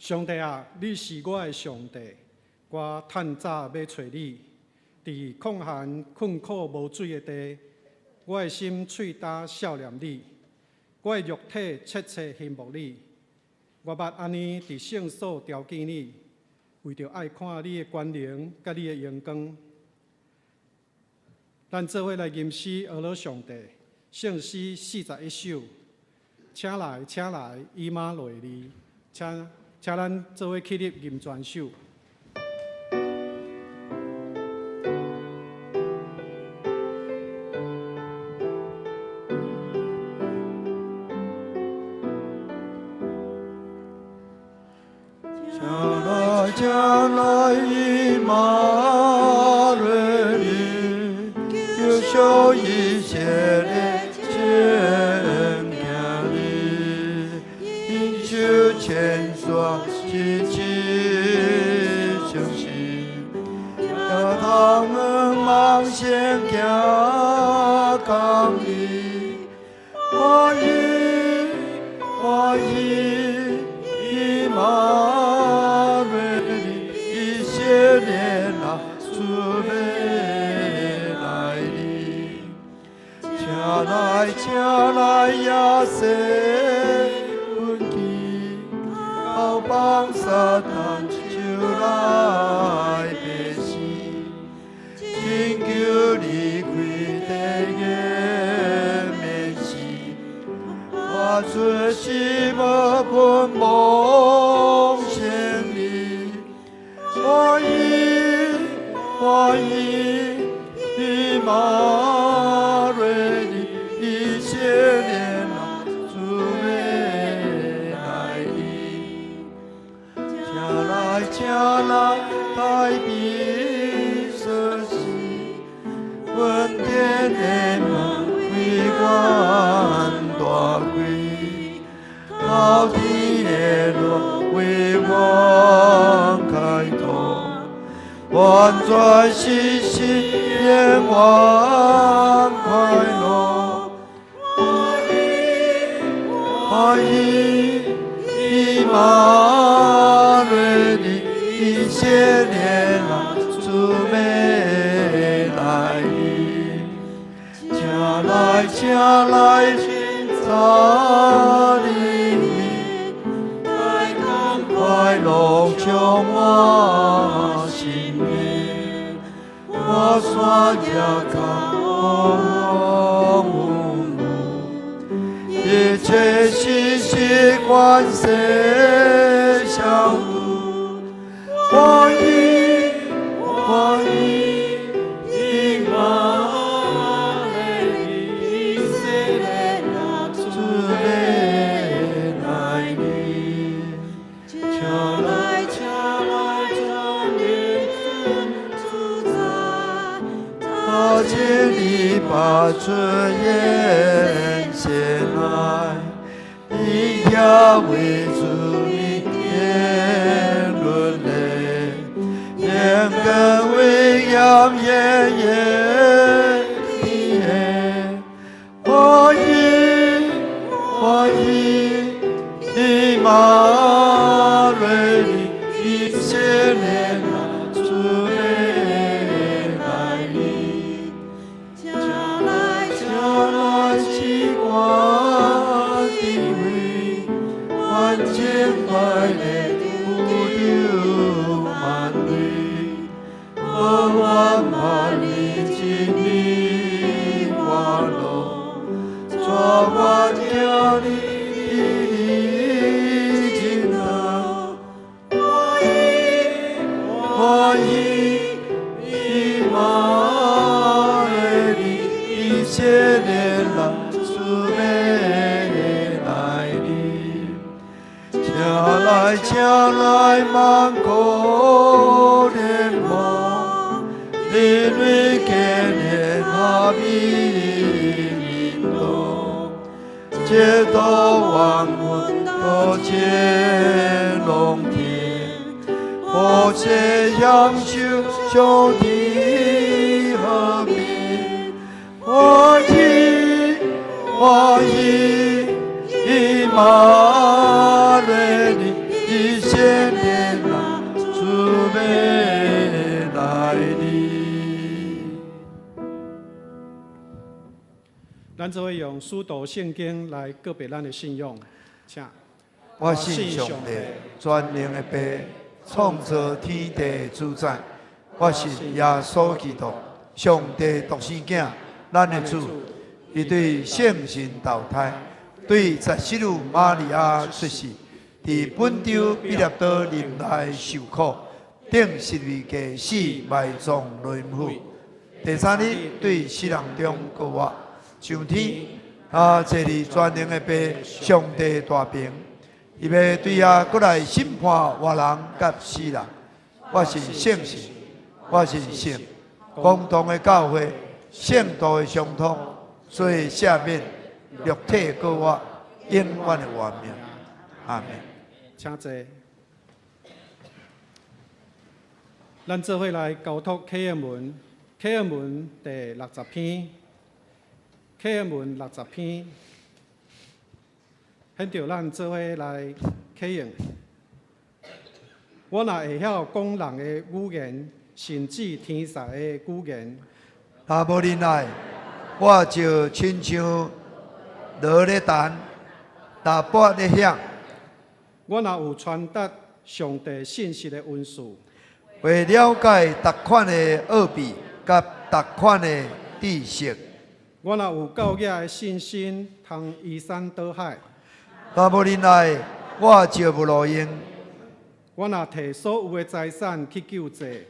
上帝啊，你是我的上帝，我趁早欲揣你。佇曠旱困苦無水的地，我的心喙焦數念你，我的肉體切切欣慕你。我捌按呢佇聖所朝見你，為著愛看你的權能佮你的榮光。咱做伙來吟詩呵咾上帝，聖詩41首，請來，請來，以馬內利，請請咱做伙起立吟全首。請來，請來，以馬內利，求小以色列前行你，引袖千山齊齊相信，叫他們茫先行公義，歡喜歡喜，以馬內利，以色列人主欲來臨，請來請來亞瑟奮起，後幫撒旦就來百姓，拯救離開地獄免死，發出死無噴夢千里，歡喜歡喜，以馬內利，以色列人主欲來臨，請來請來，太平設施，恩典的門為阮大開，滔天的路為阮開拓，完全實現願望快樂。歡喜以馬內利，以色列人主欲來臨，請來請來，早黎明，快樂充滿心靈，我山遮較風雨，一切時時關係消毒，歡喜歡喜，以馬內利，以色列人主欲來臨，請來請來，眾民主宰，千里把主言先來，以亞為主名言論嘞，嚴格為陽言言言，歡喜歡喜，以馬內利，以色列人主欲來臨，請來請來，至高的位，萬千快樂有着萬類，何萬萬里真理歡樂，帶我行你的真道，歡喜歡喜，以馬內利，以色列人主欲來臨，請來請來，萬國聯盟，人類建立合一民道，這道萬軍多見龍天，和諧享受兄弟和平，歡喜歡喜，以馬內利，以色咱做伙用使徒聖經來告白咱的信仰，請。我信上帝，全能的父，創造天地的主宰。我信耶穌基督，上帝獨生囝，咱的主。伊對聖神投胎，對十四女瑪利亞出世，佇本丟彼拉多臨內受苦，釘十字架死埋葬落陰府。第三日對死人中復活，上天，啊，坐佇全能的父上帝大爿。伊欲對遐閣來審判活人佮死人。我信聖神，我信聖公同的教會，聖徒的相通，罪赦免，肉體復活，永遠的活命。阿門。請坐。咱做伙來交託啟應文，啟應文第60篇，啟應文六十篇。現著咱做伙來啟應。我若會曉講人的語言，甚至天使的語言，若無仁愛，我就親像鑼咧彈，喇叭咧響。我若有傳達上帝信息的恩賜，會了解逐款的奧秘佮逐款的知識。我若有夠額的信心，通移山倒海。若無仁愛，我就無路用。我若提所有的財產去救濟，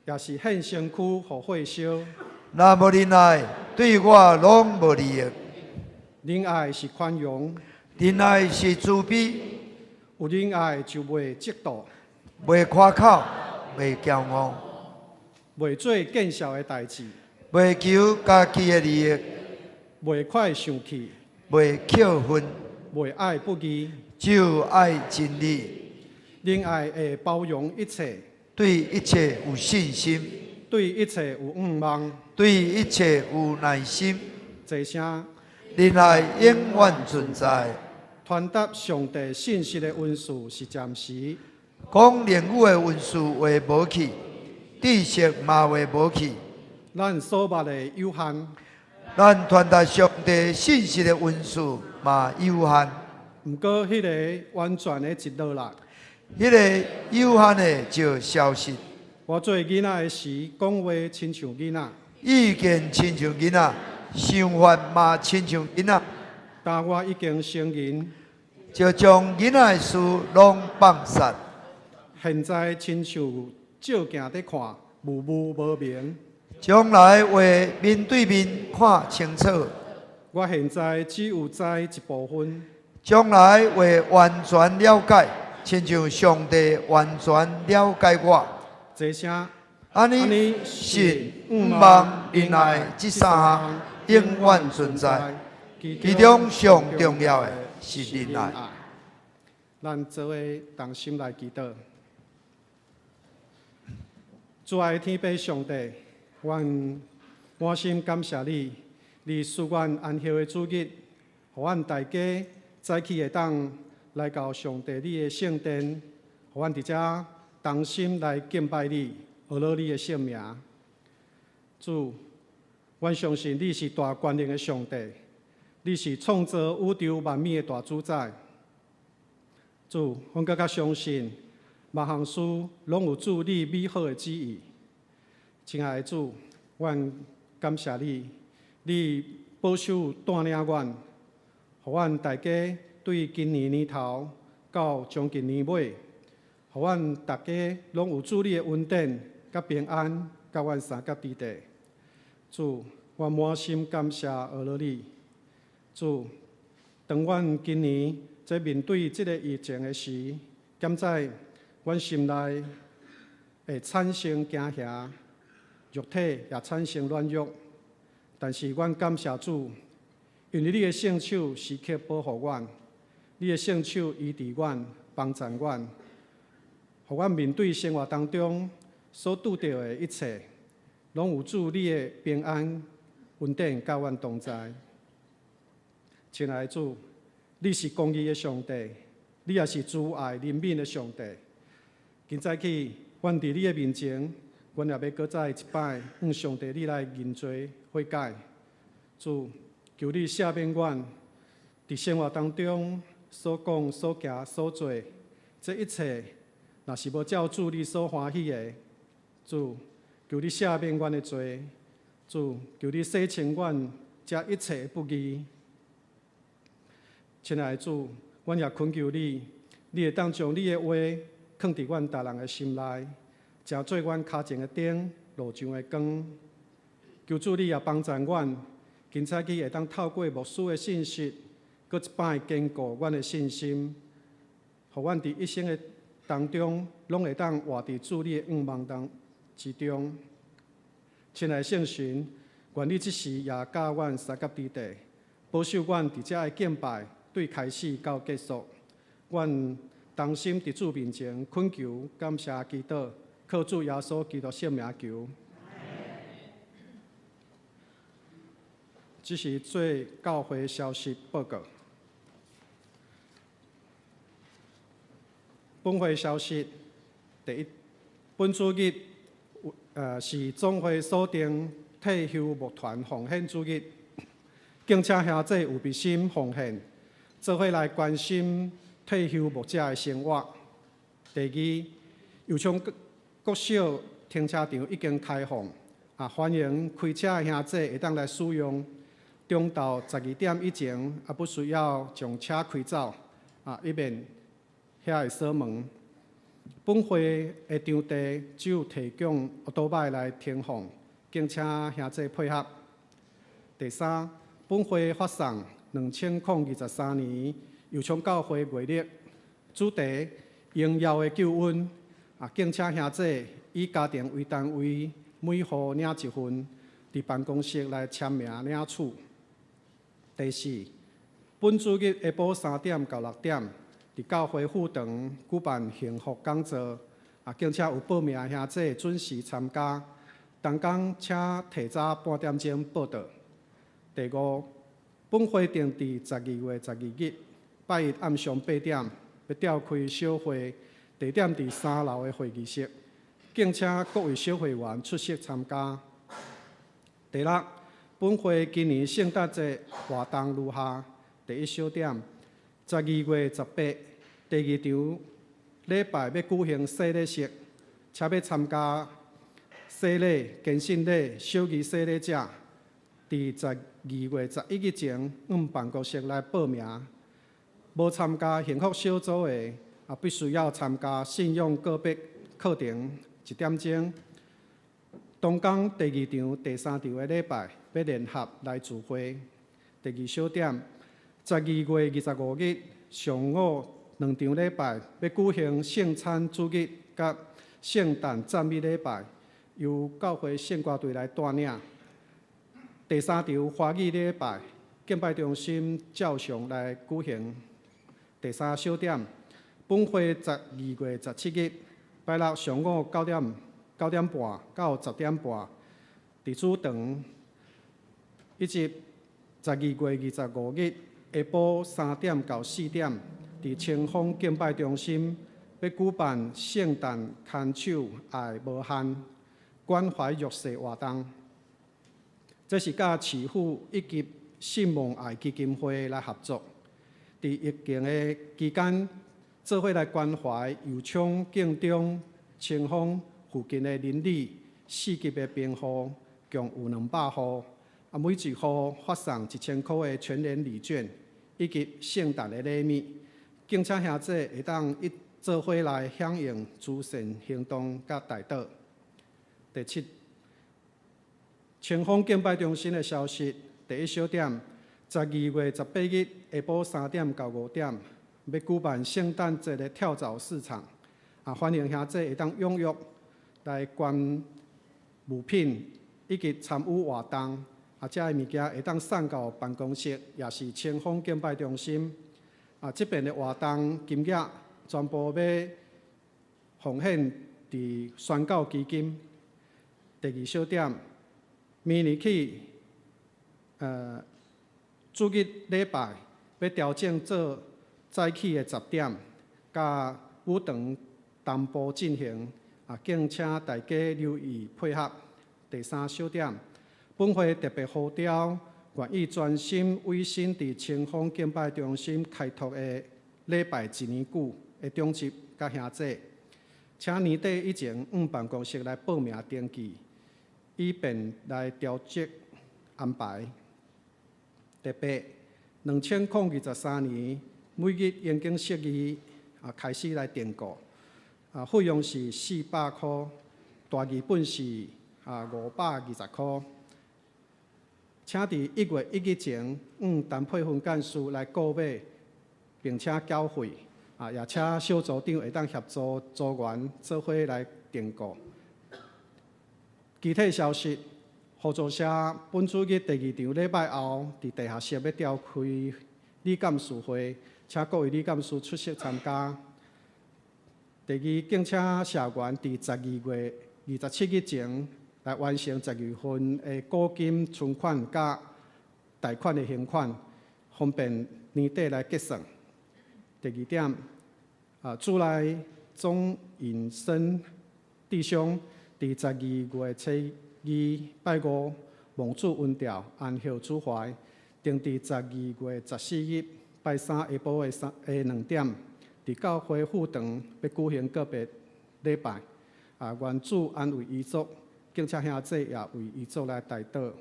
抑是獻身軀予火燒。若無仁愛，對我攏無利益。仁愛是寬容，仁愛是慈悲。有仁愛就袂嫉妒，袂誇口，袂驕傲，袂做見笑的代誌，袂求家己的利益，袂快生氣，袂抾恨，袂愛不義，只有愛真理。仁愛會包容一切，對一切有信心，對一切有向望，對一切有耐心。坐聲，仁愛永遠存在。傳達上帝信息的恩賜是暫時，講靈語的恩賜會無去，知識嘛會無去。咱所捌的有限，咱傳達上帝信息的恩賜嘛有限。毋過彼個完全的一落來，彼個有限的就消失。我做囡仔的時，講話親像囡仔，意見親像囡仔，想法嘛親像囡仔。但我已經成人，就將囡仔的事攏放殺。現在親像照鏡佇看，霧霧無明。將來會面對面看清楚。我現在只有知一部分。將來會完全了解，親像上帝完全了解我。坐聲，按呢，信、向望、仁愛這三項永遠存在。其中上重要的是仁愛。咱做伙同心來祈禱。主愛天父上帝，阮滿心感謝你，你賜阮安息的主日，予阮大家早起會當來到上帝你的聖殿，予阮佇遮同心來敬拜你，阿羅你的聖名。主，阮相信你是大權能的上帝，你是創造宇宙萬物的大主宰。主，阮閣較相信，萬項事攏有主你美好的旨意。親愛的主，阮感謝你，你保守帶領阮，予阮大家對今年年頭到將近年尾，予阮大家攏有主你的恩典、佮平安，佮阮相佮之地。主，我滿心感謝阿羅你。主，當阮今年這面對這个疫情的時，敢知阮心內會產生驚嚇，肉體也產生軟弱。但是阮感謝主，因為你的聖手時刻保護阮，你的聖手醫治阮、幫助阮，予阮面對生活當中所拄著的一切，攏有主你的平安、恩典佮阮同在。親愛的主，你是公義的上帝，你也是慈愛憐憫的上帝。今早起，阮佇你的面前，阮也欲閣再一擺向上帝你來認罪悔改。主，求你赦免阮，佇生活當中所講、所行、所做，這一切，若是無照主你所歡喜的，主，求你赦免阮的罪，主，求你洗清阮這一切的不義。親愛的主，阮也懇求你，你會當將你的話囥佇阮逐人的心內，成做阮跤前的燈，路上的光。求主你也幫助阮，今早起會當透過牧師的信息，閣一擺堅固阮的信心，予阮佇一生的當中，攏會當活佇主你的向望當之中。親愛的聖神，願你這時也佮阮相佮佇地，保守阮佇遮的敬拜，對開始到結束。阮同心佇主面前懇求、感謝、祈禱，靠主耶穌基督聖名求。這是做教會消息報告。本會消息，第一，本主日是總會鎖定退休牧團奉獻主日，敬請兄弟有愛心奉獻，做伙來關心退休牧者的生活。第二，右昌國小停車場已經開放，啊，歡迎開車的兄弟會當來使用。中晝12點以前，啊，不需要將車開走，啊，以免遐會鎖門。本會的場地只有提供歐多擺來停放，敬請兄弟配合。第三，本會發送2023年右昌教會月曆，主題榮耀的救恩，啊，敬請兄弟以家庭為單位，每戶領一份，佇辦公室來簽名領取。第四，本主日下晡3點到6點，佇教會副堂舉辦幸福講座，啊，敬請有報名的兄弟準時參加。同工請提早半點鐘報到。第五，本會定佇12月12日拜一暗上8點，欲召開小會，地點佇3樓的會議室，敬請各位小會員出席參加。第六，本會今年聖誕節活動如下：第一小點，12月18，第二場禮拜欲舉行洗禮式，請欲參加洗禮、堅信禮、小儀洗禮者，佇12月11日前往辦公室來報名。無參加幸福小組的，也必須要參加信仰告別課程1點鐘。同工第二場、第三場的禮拜欲聯合來聚會。第二小點，12月25日上午兩場禮拜欲舉行聖餐主日佮聖誕讚美禮拜，由教會聖歌隊來帶領。第三場華語禮拜，敬拜中心照常來舉行。第三小點，本會12月17日拜六上午9點9點半到10點半，佇主堂，以及12月25日下晡3點到4點，佇清風敬拜中心欲舉辦聖誕牽手愛無限關懷弱勢活動。這是佮市府以及信望愛基金會來合作，佇疫情的期間，做伙來關懷右昌、建中、清風附近的鄰里四級的貧戶，共有200戶，啊，每一戶發送1000箍的全聯禮券，以及聖誕的禮物，敬請兄弟會當一做伙來響應慈善行動佮代禱。第七，清風敬拜中心的消息，第一小點，12月18日下晡3點到5點，欲舉辦聖誕節的跳蚤市場，啊，歡迎兄弟會當踴躍來捐物品以及參與活動，啊，這个物件會當送到辦公室，也是清風敬拜中心。啊，這邊的活動金額全部欲奉獻佇宣教基金。第二小點，明年起，主日禮拜欲調整做早起的10點，佮舞堂同步進行。啊，敬請大家留意配合。第三小點，本會特別呼召願意專心委身佇清風敬拜中心開拓的禮拜一年久的長執佮兄姐，請年底以前往辦公室來報名登記，以便來調節安排。第八，2023年每日研經釋義開始來訂購，費用是400箍，大字本是520箍。請佇1月1日前，向陳佩芬幹事來購買，並且繳費。也請小組長會當協助組員做伙來訂購。其他消息，互助社本主日第二場禮拜後，佇地下室欲召開理監事會，請各位理監事出席參加。第二，敬請社員佇12月27日前來完成12月份的股金存款佮貸款的還款，方便年底來結算。第二點，主內鍾引生弟兄佇12月初二拜五蒙主恩召安歇主懷，定佇12月14日拜三下晡的2點，佇教會副堂欲舉行告別禮拜。願主安慰遺族，敬請兄弟也為遺族來代禱。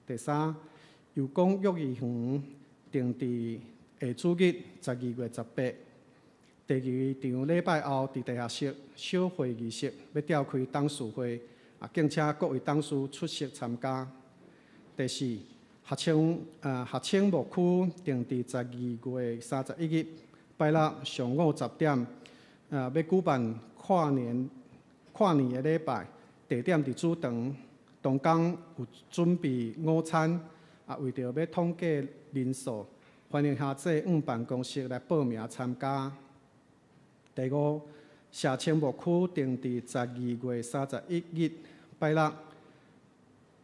第三，祐廣育兒園定佇下主日12月18，第二場禮拜後，佇地下室小會議室欲召開董事會，敬請各位董事出席參加。第四，學青牧區定佇12月31日拜六上午10點，欲舉辦跨年的禮拜，地點佇主堂，同工有準備午餐，為著欲統計人數，歡迎兄弟往辦公室來報名參加。第五，社青牧區定佇12月31日拜六下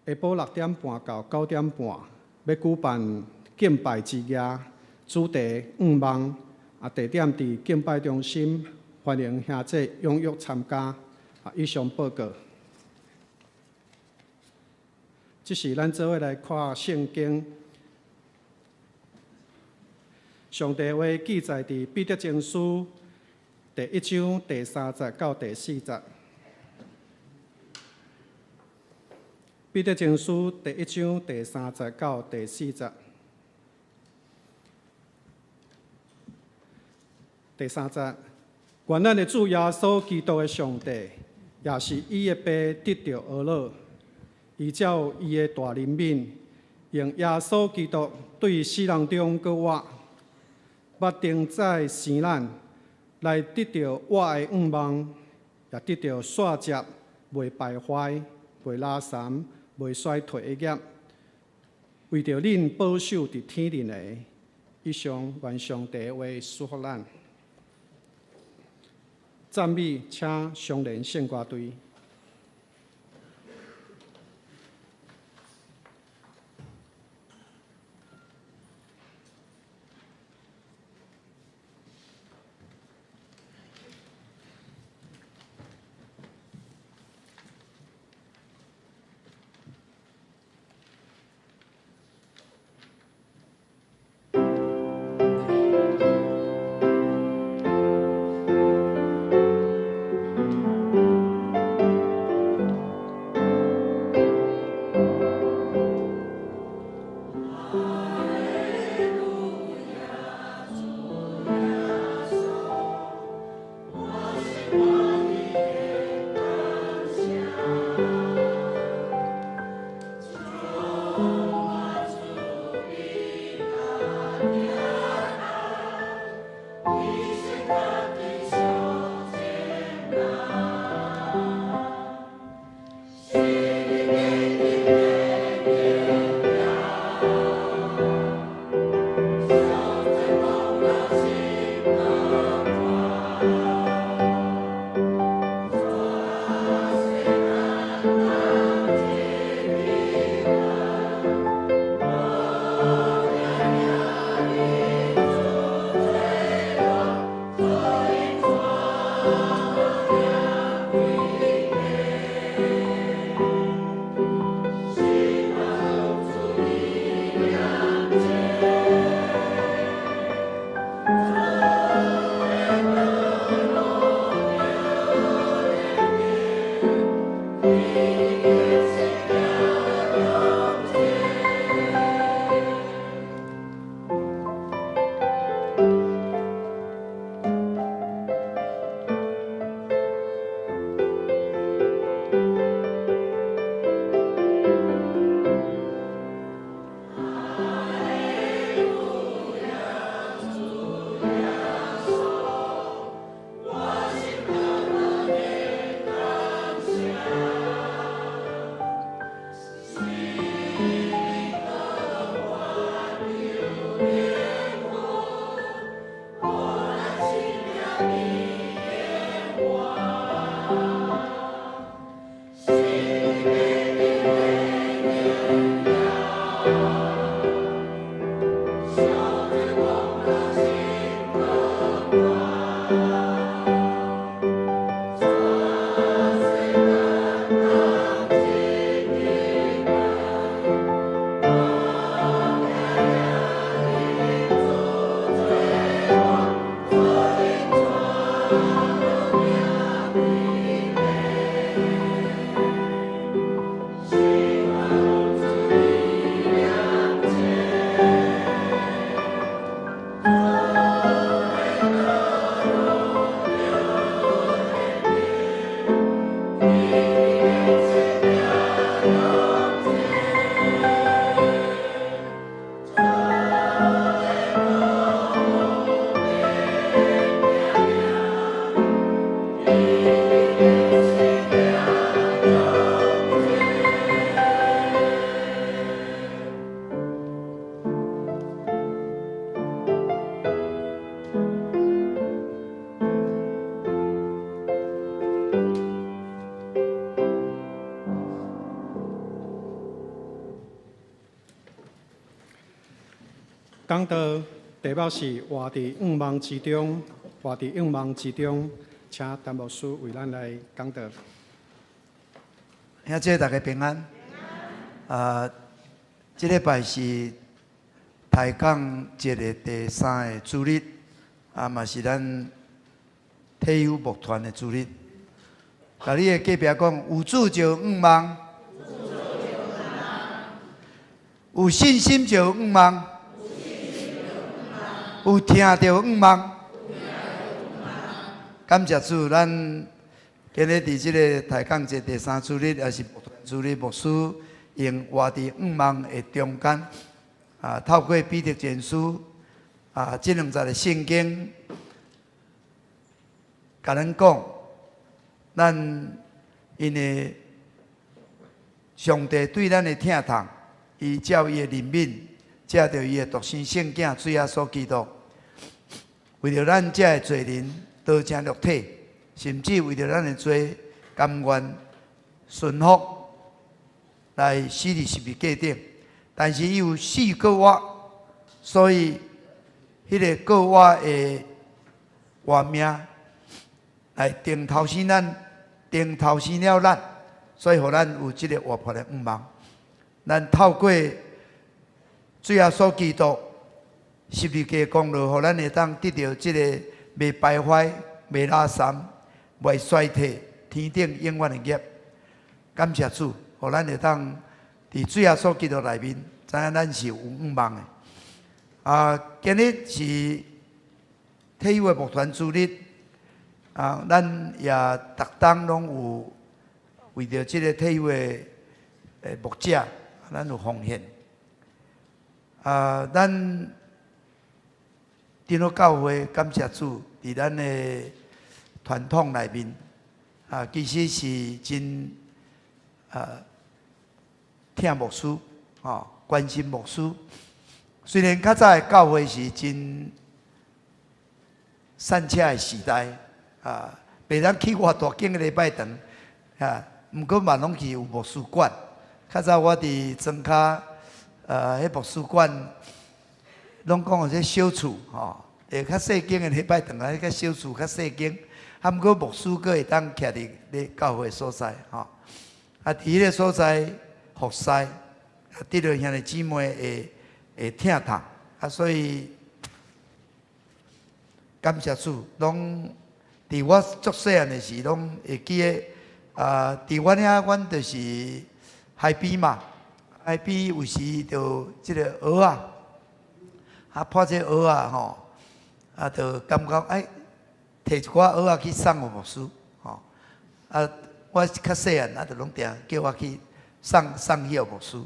晡6點半到9點半，欲舉辦敬拜之夜，主題向望，地點佇敬拜中心，歡迎兄弟踴躍參加。以上報告。這時咱做伙來看聖經。上帝話記載佇彼得前書第一章第三節到第四節。彼得前書第一章第三節到第四節。第三節，願咱的主耶穌基督的上帝，也是伊的爸得著呵咾，伊照伊的大憐憫，用耶穌基督對死人中閣活，捌重再生咱，來得著活的向望，也得著續接袂敗壞、袂拉潲、袂衰退的業，為著恁保守佇天頂的。以上願上帝的話祝福咱。讚美，請雙聯聖歌隊。講道題目是活佇向望之中，活佇向望之中，請陳牧師為咱來講道。兄姊大家平安。啊，這禮拜是抬槓節的第三个主日，啊嘛是咱退休牧團的主日。共你的隔壁講，有主就有向望，有信心就有向望，有疼就有向望。感謝主，咱今日佇這个抬槓節第三主日，也是牧團主日，牧師用活佇向望的中間，啊，透過彼得前書啊，這兩節的聖經，共咱講，咱因為上帝對咱的疼痛，伊照伊的憐憫，藉著伊的獨生聖囝主耶穌基督，為著咱這个罪人道成肉體，甚至為著咱的罪甘願順服來死佇十字架頂。但是伊有四個活，所以彼个過活的活命來定頭生咱，定頭生了咱，所以予咱有這个活潑的向望。咱透過主耶穌基督十字架功勞，予咱會當得著這个袂敗壞、袂垃圾、袂衰退、天頂永遠的業。感謝主，予咱會當佇主耶穌基督內面，知影咱是有向望的。啊，今日是退休的牧團主日，啊，咱也逐冬攏有為著這个退休的牧者，咱有奉獻。啊，咱長老教會感謝主，佇咱的傳統內面，啊，其實是真疼牧師，吼，關心牧師。雖然較早的教會是真散車的時代，啊，袂當去偌大間的禮拜堂，啊，毋過嘛攏是有牧師管。較早我佇莊跤，彼牧師管攏講這小厝，吼，會較細間的禮拜堂啊，較小厝較細間，啊，毋過牧師閣會當徛佇咧教會所在，吼，啊，佇彼个所在服侍，啊，得著兄弟姊妹的疼痛，啊，所以感謝主，攏佇我足細漢的時，攏會記得，啊，佇阮遐，阮就是海邊嘛，海邊有時就這个蚵仔，啊，破這蚵仔吼，啊，就感覺哎，提一寡蚵仔去送予牧師，吼，啊，我較細漢，啊，就攏定叫我去送送去予牧師，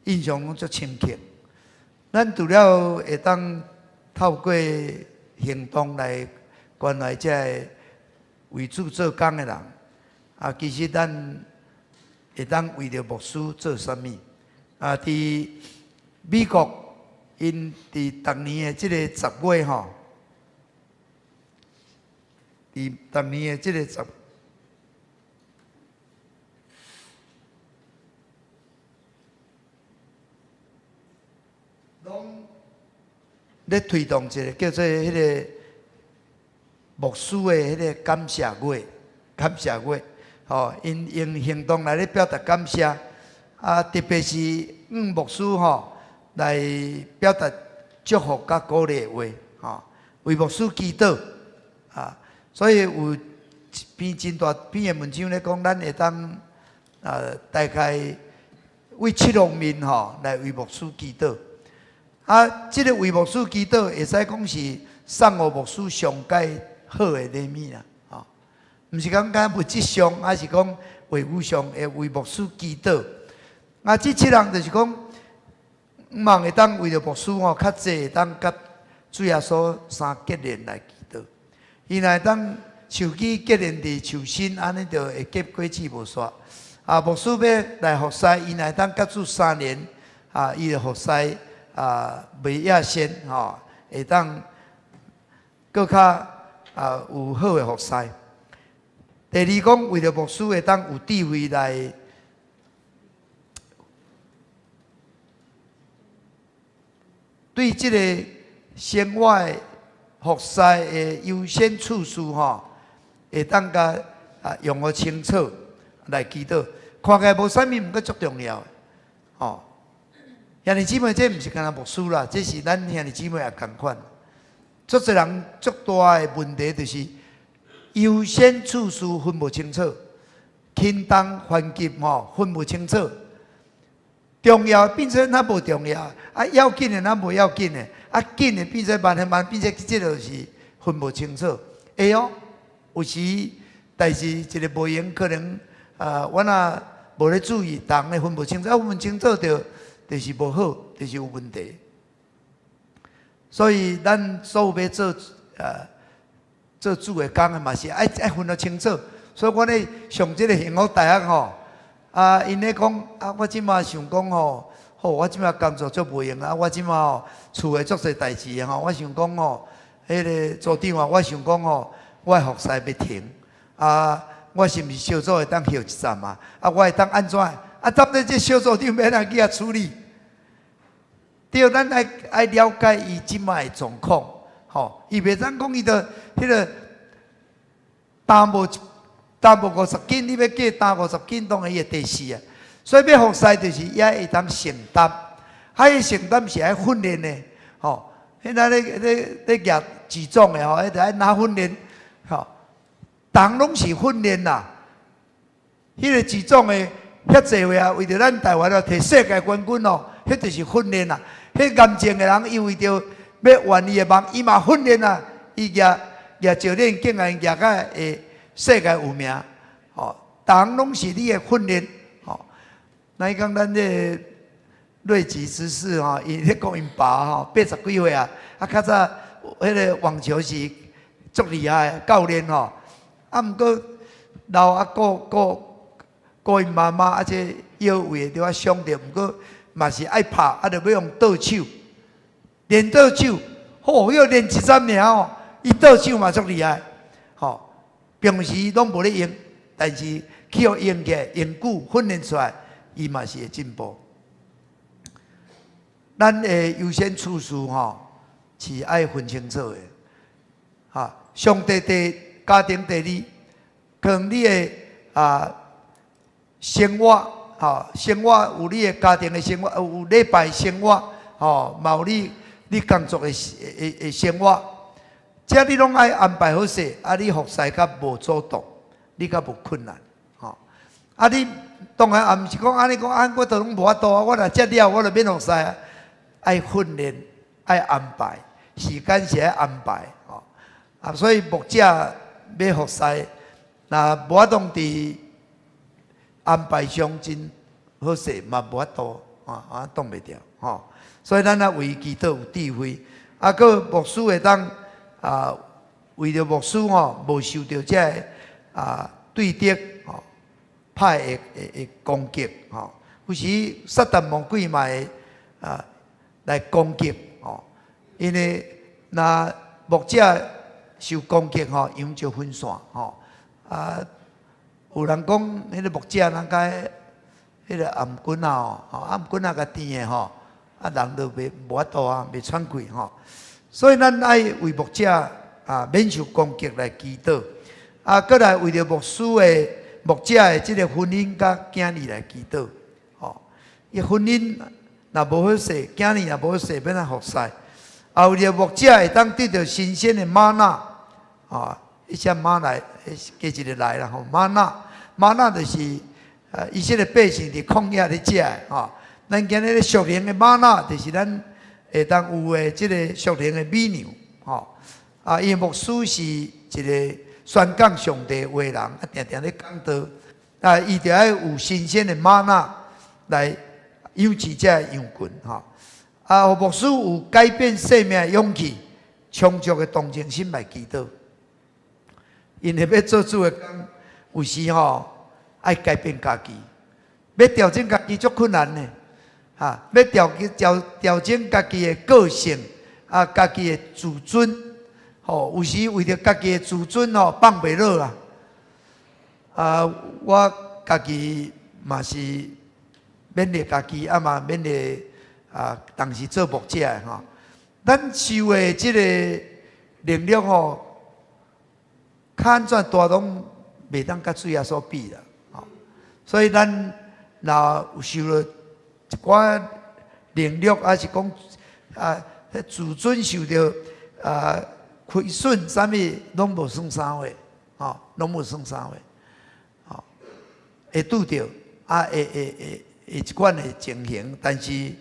印象攏足深刻。咱除了會當透過行動來關懷這个為主做工的人，啊，其實咱會當為著牧師做啥物？啊，佇美國，𪜶佇逐年的這个10月吼，佇逐年的這个十，攏咧推動一个叫做彼个牧師的彼个感謝月，感謝月，吼，𪜶用行動來咧表達感謝，啊，特別是向牧師吼來表達祝福佮鼓勵的話，吼，為牧師祈禱，啊，所以有一篇真大篇的文章咧講，咱會當啊，大概為七方面吼來為牧師祈禱。啊，這个為牧師祈禱，會使講是送予牧師上蓋好的禮物啦，吼，毋是講干物質上，抑是講話語上會為牧師祈禱。啊，這七項就是講，望會當為著牧師吼，較濟會當佮主耶穌相結連來祈禱。伊若會當樹枝結連佇樹身，按呢就會結果子無煞。啊，牧師欲來服侍，伊若會當佮主相連，啊，伊就服侍啊，袂野仙吼，會當閣較啊有好的服侍。第二講，為著牧師會當有智慧來對這个生活的服侍的優先次序吼，會當共用予清楚來祈禱。看起來無啥物，毋過足重要的，吼。兄弟姊妹，這毋是干焦牧師啦，這是咱兄弟姊妹也仝款。足濟人足大的問題就是優先次序分無清楚，輕重緩急吼分無清楚。重要變做較無重要，啊要緊的較無要緊的，啊緊的變做慢的慢，變做這個就是分無清楚。會哦，有時代誌一个無閒，可能啊，我若無咧注意，逐咧分無清楚，啊分無清楚就是無好，就是有問題。所以咱所有欲做主的工的嘛是愛分得清楚。所以我咧上這个幸福大學吼，啊，𪜶咧講啊，我這馬想講吼，好，我這馬工作足無閒啊，我這馬吼厝的足濟代誌吼，我想講吼，彼个組長啊，我想講吼，我的服侍欲停，啊，我是毋是小組會當歇一陣啊？啊，我會當按怎？啊，到底這小組長欲按怎去共處理？對，咱愛了解伊這馬的狀況，吼，伊袂當講伊著彼个擔無50斤，你欲叫擔50斤，當然伊會跌死啊。所以欲服侍就是伊愛會當承擔，啊，伊承擔是愛訓練的，吼。彼若咧舉舉重的吼，彼著愛拿訓練，吼，逐項攏是訓練啦。彼个舉重的遐濟位啊，為著咱台灣啊，摕世界冠軍哦，彼就是訓練啦。彼癌症的人，伊為著欲圓伊的夢，伊嘛訓練啊，伊舉舉教練竟然舉甲會世界有名，吼，逐項攏是你的訓練，吼。那伊講咱這个瑞吉執事吼，伊咧講𪜶爸吼，80幾歲啊，啊較早彼个網球是足厲害的教練吼，啊毋過老啊顧顧顧𪜶媽媽，啊這腰位著愛傷著，毋過嘛是愛拍，啊著欲用倒手，練倒手，吼，彼練一陣爾吼，伊倒手嘛足厲害，吼，平時攏無咧用，但是去予用起來，用久訓練出來，伊嘛是會進步。咱的優先次序吼是愛分清楚的，哈，上帝第家庭第二，可能你的生活，吼，生活有你的家庭的生活，有禮拜生活，吼，嘛有你工作的生活，這你攏愛安排好勢，啊，你服侍較無阻擋，你較無困難，吼。啊，你當然也毋是講按呢講，啊，我都攏無法度啊，我若這了，我就免服侍啊。愛訓練，愛安排，時間是愛安排，吼。啊，所以牧者欲服侍，若無法度佇安排上真好勢，嘛無法度，啊，擋袂牢，吼。所以咱啊為祈禱有智慧，啊，閣牧師會當為著牧師吼，無受著這个對敵吼派的攻擊吼。有時撒旦魔鬼嘛會來攻擊吼，因為若牧者受攻擊吼，羊就分散吼。啊，有人講彼个牧者人共彼个頷頸仔吼，頷頸仔較甜的吼，啊人就袂無法度啊，袂喘氣吼。所以咱愛為牧者免受攻擊來祈禱，啊，閣來為著牧師的牧者的這个婚姻佮囝兒來祈禱，吼。伊婚姻若無好勢，囝兒若無好勢，欲按怎服侍？啊，為著牧者會當得著新鮮的嗎哪，啊，彼隻嗎哪，加一个來啦吼，嗎哪，嗎哪就是以色列百姓佇曠野咧食的吼。咱今日咧屬靈的嗎哪，就是咱會當有的這个屬靈的米糧，吼。啊，因為牧師是一个宣講上帝話的人，啊，定定咧講道，啊，伊著愛有新鮮的嗎哪來養飼這个羊群，吼。啊，予牧師有改變生命的勇氣，充足的同情心來祈禱。因為欲做主的工，有時吼愛改變家己，欲調整家己足困難的，哈，欲調整家己的個性，啊，家己的自尊，吼，有時為著家己的自尊吼放袂落啊。啊，我家己嘛是勉勵家己，啊嘛勉勵當時做牧者的吼。咱受的這个能力吼，較按怎大攏袂當佮主耶穌比啦，吼。所以咱若有受著一寡能力，抑是講啊，自尊受著啊虧損，啥物攏無算啥貨，吼，攏無算啥貨，吼，會拄著啊，會會會會這款的情形，但是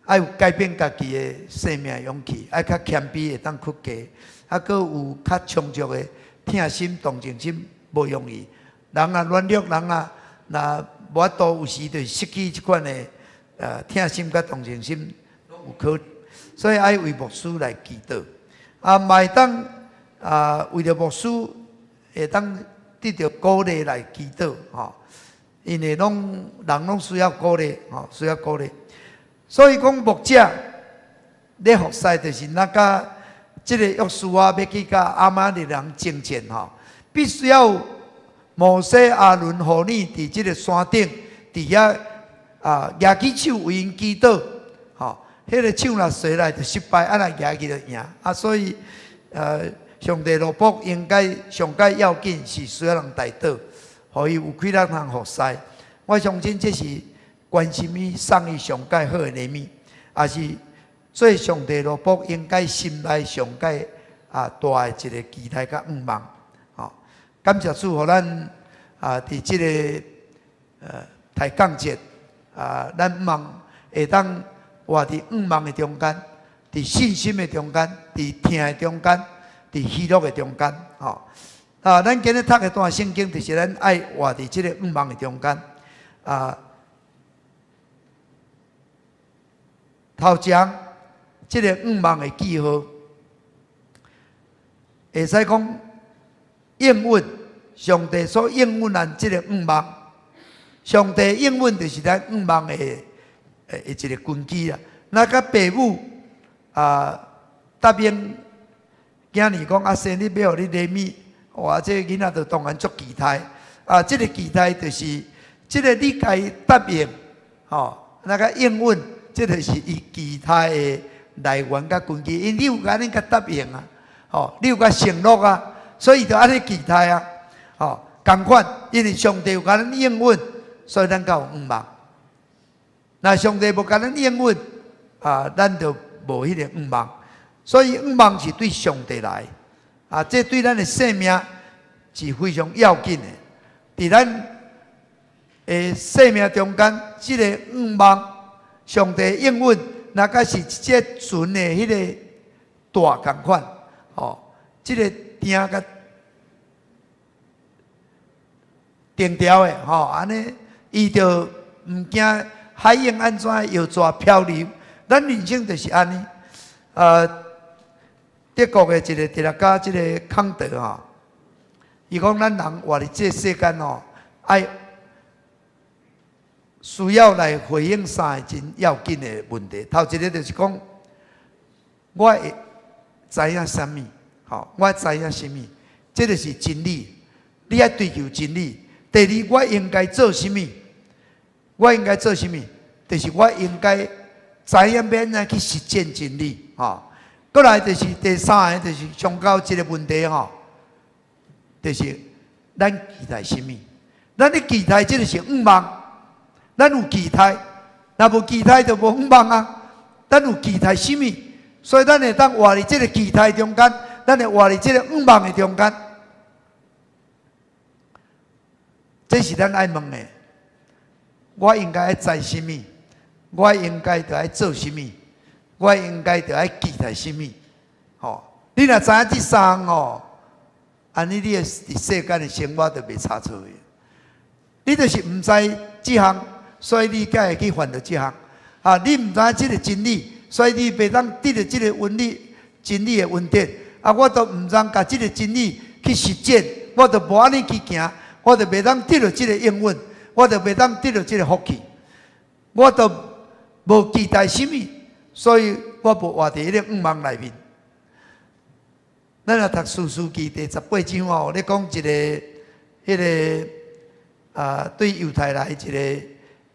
愛有改變家己的生命勇氣，愛較謙卑，會當屈低，啊，閣有較充足的疼心、同情心，無容易。人啊軟弱，人啊若無法度，有時就失去這款的疼心佮同情心，有可能。所以愛為牧師來祈禱，啊，嘛會當啊為著牧師會當得著鼓勵來祈禱，吼。因為攏人攏需要鼓勵，吼，需要鼓勵。所以講牧者咧服侍，就是若佮這個約書亞欲去佮亞瑪力人爭戰，吼，必須要摩西、亞倫、戶珥佇這个山頂，佇遐啊舉起手為𪜶祈禱，吼，彼个手若垂來就失敗，啊若舉起就贏。啊，所以上帝奴僕應該上蓋要緊是需要人代禱，予伊有氣力通服侍。我相信這是關心伊送伊上蓋好的禮物，也是做上帝奴僕應該心內上蓋啊大的一个期待佮願望。吼，感謝主，予咱啊佇這个抬槓節啊，咱望會當活佇願望的中間，佇信心的中間，佇疼的中間，佇喜樂的中間。吼，啊，咱今日讀的段聖經，就是咱愛活佇這个願望的中間。啊，頭前這个願望的記號，會使講應允上帝所應允咱這个願望，上帝應允就是咱願望的一个根基啦。若佮爸母啊答應囝兒講啊，生日欲予你禮物，哇，這个囡仔就當然足期待。啊，這个期待就是這个你共伊答應，吼，若佮應允，這就是伊期待的來源佮根基。因為你有按呢共答應啊，吼，你有共承諾啊，所以伊就按呢期待啊，吼，仝款，因為上帝有共咱應允，所以咱才有願望。若上帝無共咱應允，啊，咱就無彼個願望。所以願望是對上帝來，啊，這對咱的生命是非常要緊的。佇咱的生命中間，這個願望，上帝應允，若佮是一隻船的彼个舵仝款，吼，這个釘共定牢的，吼，按呢，伊就毋驚海湧按怎搖逝漂流。咱人生就是按呢，德國的一个哲學家，這个康德吼，伊講咱人活佇這世間吼，愛需要來回應三个真要緊的問題。頭一个就是講，我會知影啥物？吼，我知影啥物？這就是真理。你愛追求真理。第二，我應該做啥物？我應該做啥物？就是我應該知影欲按怎去實踐真理。吼，閣來就是第三个，就是上高一个問題吼，就是咱期待啥物？咱咧期待，這就是願望。咱有期待，若無期待就無願望啊。咱有期待啥物？所以咱會當活佇這个期待中間，咱會活佇這个願望的中間。這是咱愛問的。我應該愛知啥物？我應該著愛做啥物？我應該著愛期待啥物？吼！你若知影這三項吼，按呢你的佇世間的生活就袂差錯的。你就是毋知這項，所以你才會去犯著這項。啊，你毋知影這个真理，所以你袂當得著這个恩理、真理的恩典。啊，我都毋通共這个真理去實踐，我就無按呢去行，我就袂當得著這个應允，我就袂當得著這个福氣，我都無期待啥物，所以我無活佇彼个願望內面。咱若讀士師記第18章哦，咧講一个彼个啊，對猶太來一个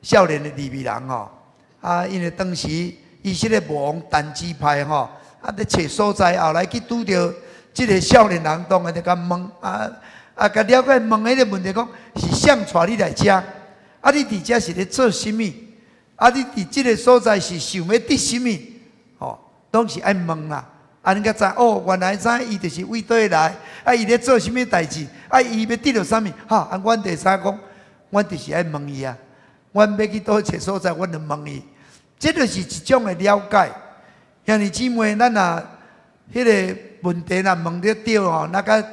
少年的利未人吼，啊，因為當時以色列無王但支派吼，啊，咧揣所在，後來去拄著這个少年人，當然就共問啊啊，共了解問彼个問題，講是誰帶你來遮？啊，你佇遮是咧做啥物？啊，你佇這个所在是想欲得啥物？吼，攏是愛問啦。啊，恁才知哦，原來知伊就是為佗來，啊，伊咧做啥物代誌？啊，伊欲得著啥物？哈，啊，阮就會使講，阮就是愛問伊啊。阮欲去佗一个所在，阮就問伊。這就是一種的了解。兄弟姊妹，咱若彼个問題若問得對吼，那個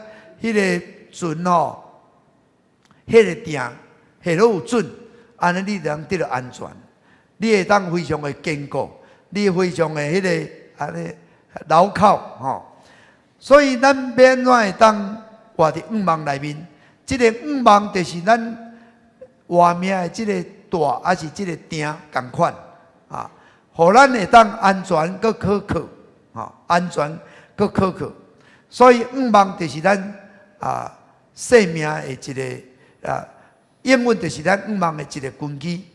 彼个船吼，彼个定，下落有準，按呢你就通得著安全，你會當非常的堅固，你非常的彼个按呢牢靠吼。所以咱欲按怎會當活佇向望內面？這个向望就是咱活命的這个帶，抑是這个碇仝款啊，予咱會當安全閣可靠，吼，安全閣可靠。所以向望就是咱啊生命的一个啊，永遠就是咱向望的一个根基。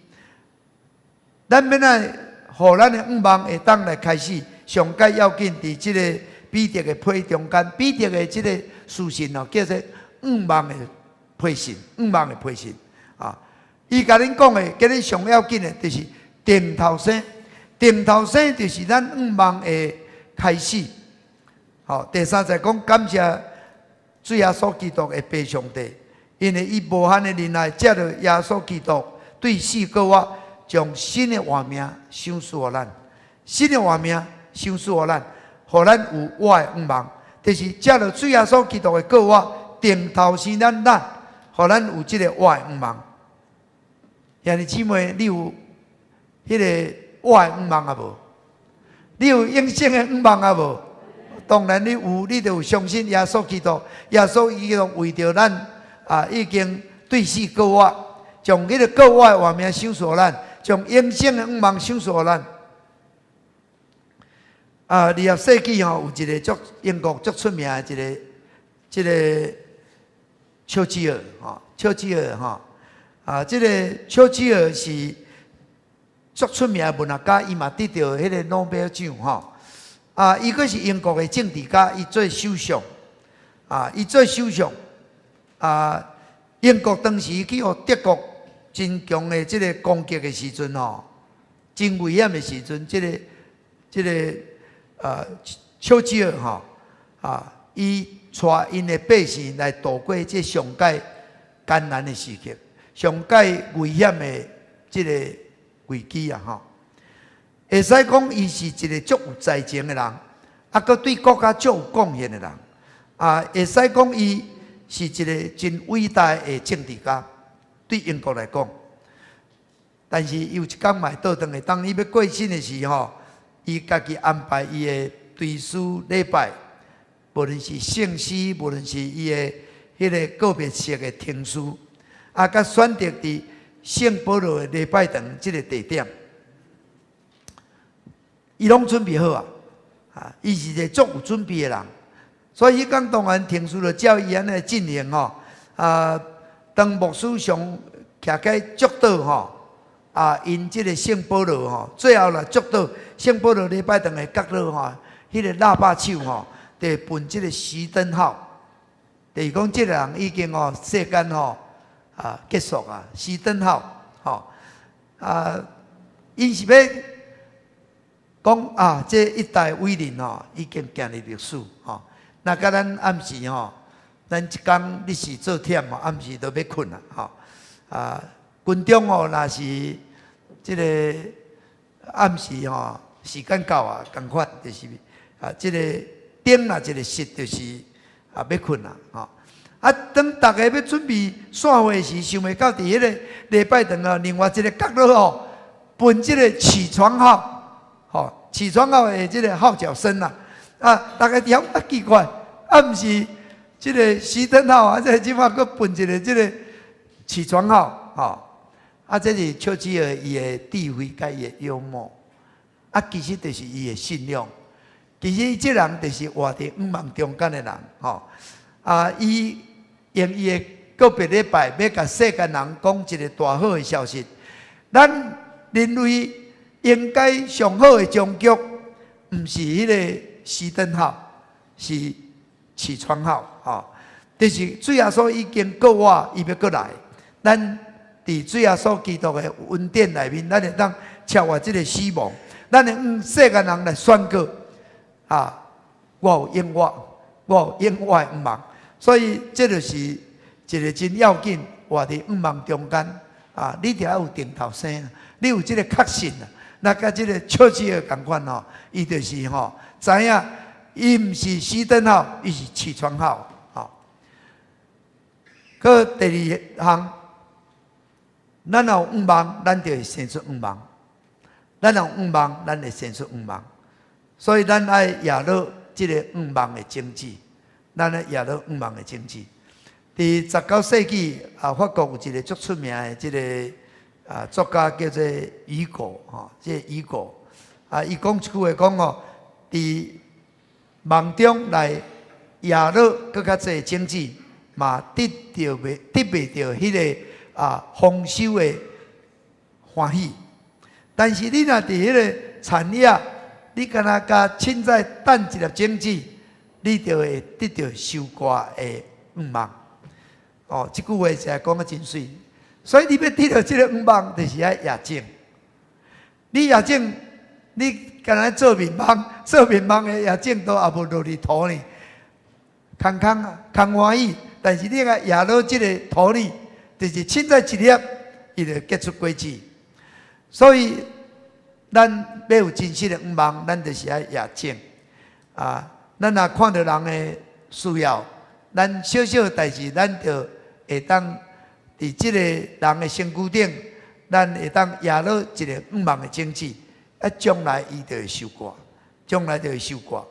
咱欲按怎予咱的向望會當來開始，上蓋要緊佇這个彼得的批中間，彼得的這个書信哦，叫做向望的批信，向望的批信啊。伊共恁講的，今日上要緊的，就是定頭生，定頭生就是咱向望的開始。好，第三節講感謝主耶穌基督的父上帝，因為伊無限的仁愛，藉著耶穌基督對死復活，將新的活命賞賜予咱，新的活命賞賜予咱，予咱有活的向望，就是藉著主耶穌基督的復活，定頭生咱咱，予咱有這个活的向望。兄弟姊妹，你有彼个活的向望抑無？你有永生的向望抑無？當然你有，你就有相信耶穌基督。耶穌基督為著咱啊，已經對死復活，將彼个復活的活命賞賜予咱，將永生的向望賞賜予咱。啊，20世紀吼，有一个足英國足出名的一个，這个丘吉爾吼，丘吉爾吼，啊，這个丘吉爾是足出名的文學家，伊嘛得著彼个諾貝爾獎吼。啊，伊閣是英國的政治家，伊做首相，啊，伊做首相，啊，英國當時去予德國真強的這个攻擊的時陣吼，真危險的時陣，這个丘吉爾吼，啊，伊帶𪜶的百姓來度過這上蓋艱難的時刻，上蓋危險的這个危機啊！吼，會使講伊是一个足有才情的人，啊，閣對國家足有貢獻的人，啊，會使講伊是一个真偉大的政治家，對英國來講。但是伊有一工嘛會倒轉來，當伊欲過身的時吼，伊家己安排伊的追思禮拜，無論是聖詩，無論是伊的彼个告別式的程序，啊，佮選擇佇聖保羅的禮拜堂這个地點，伊攏準備好啊！啊，伊是一个足有準備的人，所以彼工當然程序就照伊按呢進行吼。啊，當牧師上徛起祝禱吼，啊，𪜶這个聖保羅吼，最後啦祝禱聖保羅禮拜堂的角落吼，彼个喇叭手吼，就撥這个熄燈號，就是講這个人已經吼世間吼啊結束啊，熄燈號吼啊，𪜶是欲講啊，這一代偉人吼已經行入歷史吼。那佮咱暗時吼，咱一工你是做忝吼，暗時都欲睏啊吼啊。軍中吼，若是這个暗時吼，時間到啊，仝款就是啊，這个燈若一个熄，就是啊，欲睏啊，吼。啊，當逐家欲準備散會時，想袂到佇彼个禮拜堂啊，另外一个角落吼，撥這个起床號，吼，起床號的這个號角聲啊，啊，逐家佇遐啊奇怪，啊，毋是這个熄燈號啊，這這擺閣撥一个這个起床號，吼。啊，這是丘吉爾伊的智慧佮伊的幽默，啊，其實就是伊的信仰。其實伊這人就是活佇向望中間的人，吼。啊，伊用伊的告別禮拜，欲共世間人講一个大好的消息。咱人類應該上好的終局，毋是彼个熄燈號，是起床號，吼。就是主耶穌已經過我，伊欲閣來。咱佇主耶穌基督的恩典內面，咱會當超越這个死亡。咱會向世間人來宣告：啊，我有永活，我有永活的向望。所以，這就是一个真要緊，活佇向望中間啊！你著愛有定頭生，你有這个確信啊！那佮這个笑子的仝款吼，伊就是吼，知影伊毋是熄燈號，伊是起床號。吼，閣第二項，咱若有向望，咱就會生出向望；咱若有向望，咱會生出向望。所以咱愛掖落這个向望的種子，咱愛掖落向望的種子。佇19世紀啊，法國有一个足出名的這个作家叫做雨果吼，這个雨果啊，伊講一句話講哦，佇夢中來掖落閣較濟種子，嘛得袂著彼个豐收的歡喜。但是你若佇彼个田野，你敢若共凊彩擲一粒種子，你就會得著收割的向望。哦，這句話實在講得真媠。所以你欲得著這个向望，就是愛掖種。你掖種，你敢若做眠夢，做眠夢的掖種都也無落佇土呢，空空啊，空歡喜。但是你共掖落這个土裡，就是凊彩一粒，伊就結出果子。所以，咱欲有真實的向望，咱就是愛掖種。啊，咱若看著人的需要，咱小小的代誌，咱就會當佇這个人的身軀頂，咱會當掖落一个向望的種子，啊，將來伊就會收割，將來就會收割。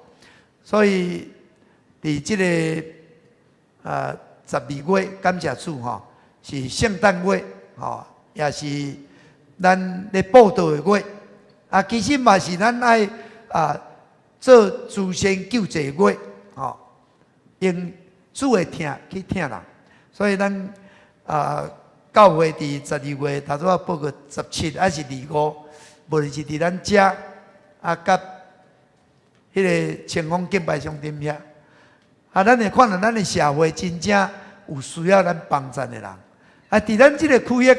所以，佇這个12月，感謝主吼，是聖誕月吼，也是咱咧布道的月。啊，其實嘛是咱愛做慈善救濟月吼，用主的疼去疼人。所以咱教會佇十二月，頭拄仔報告17還是25，無論是佇咱遮啊，佮彼个清風敬拜中心遐，啊，咱會看著咱的社會真正有需要咱幫贊的人。啊，佇咱這个區域，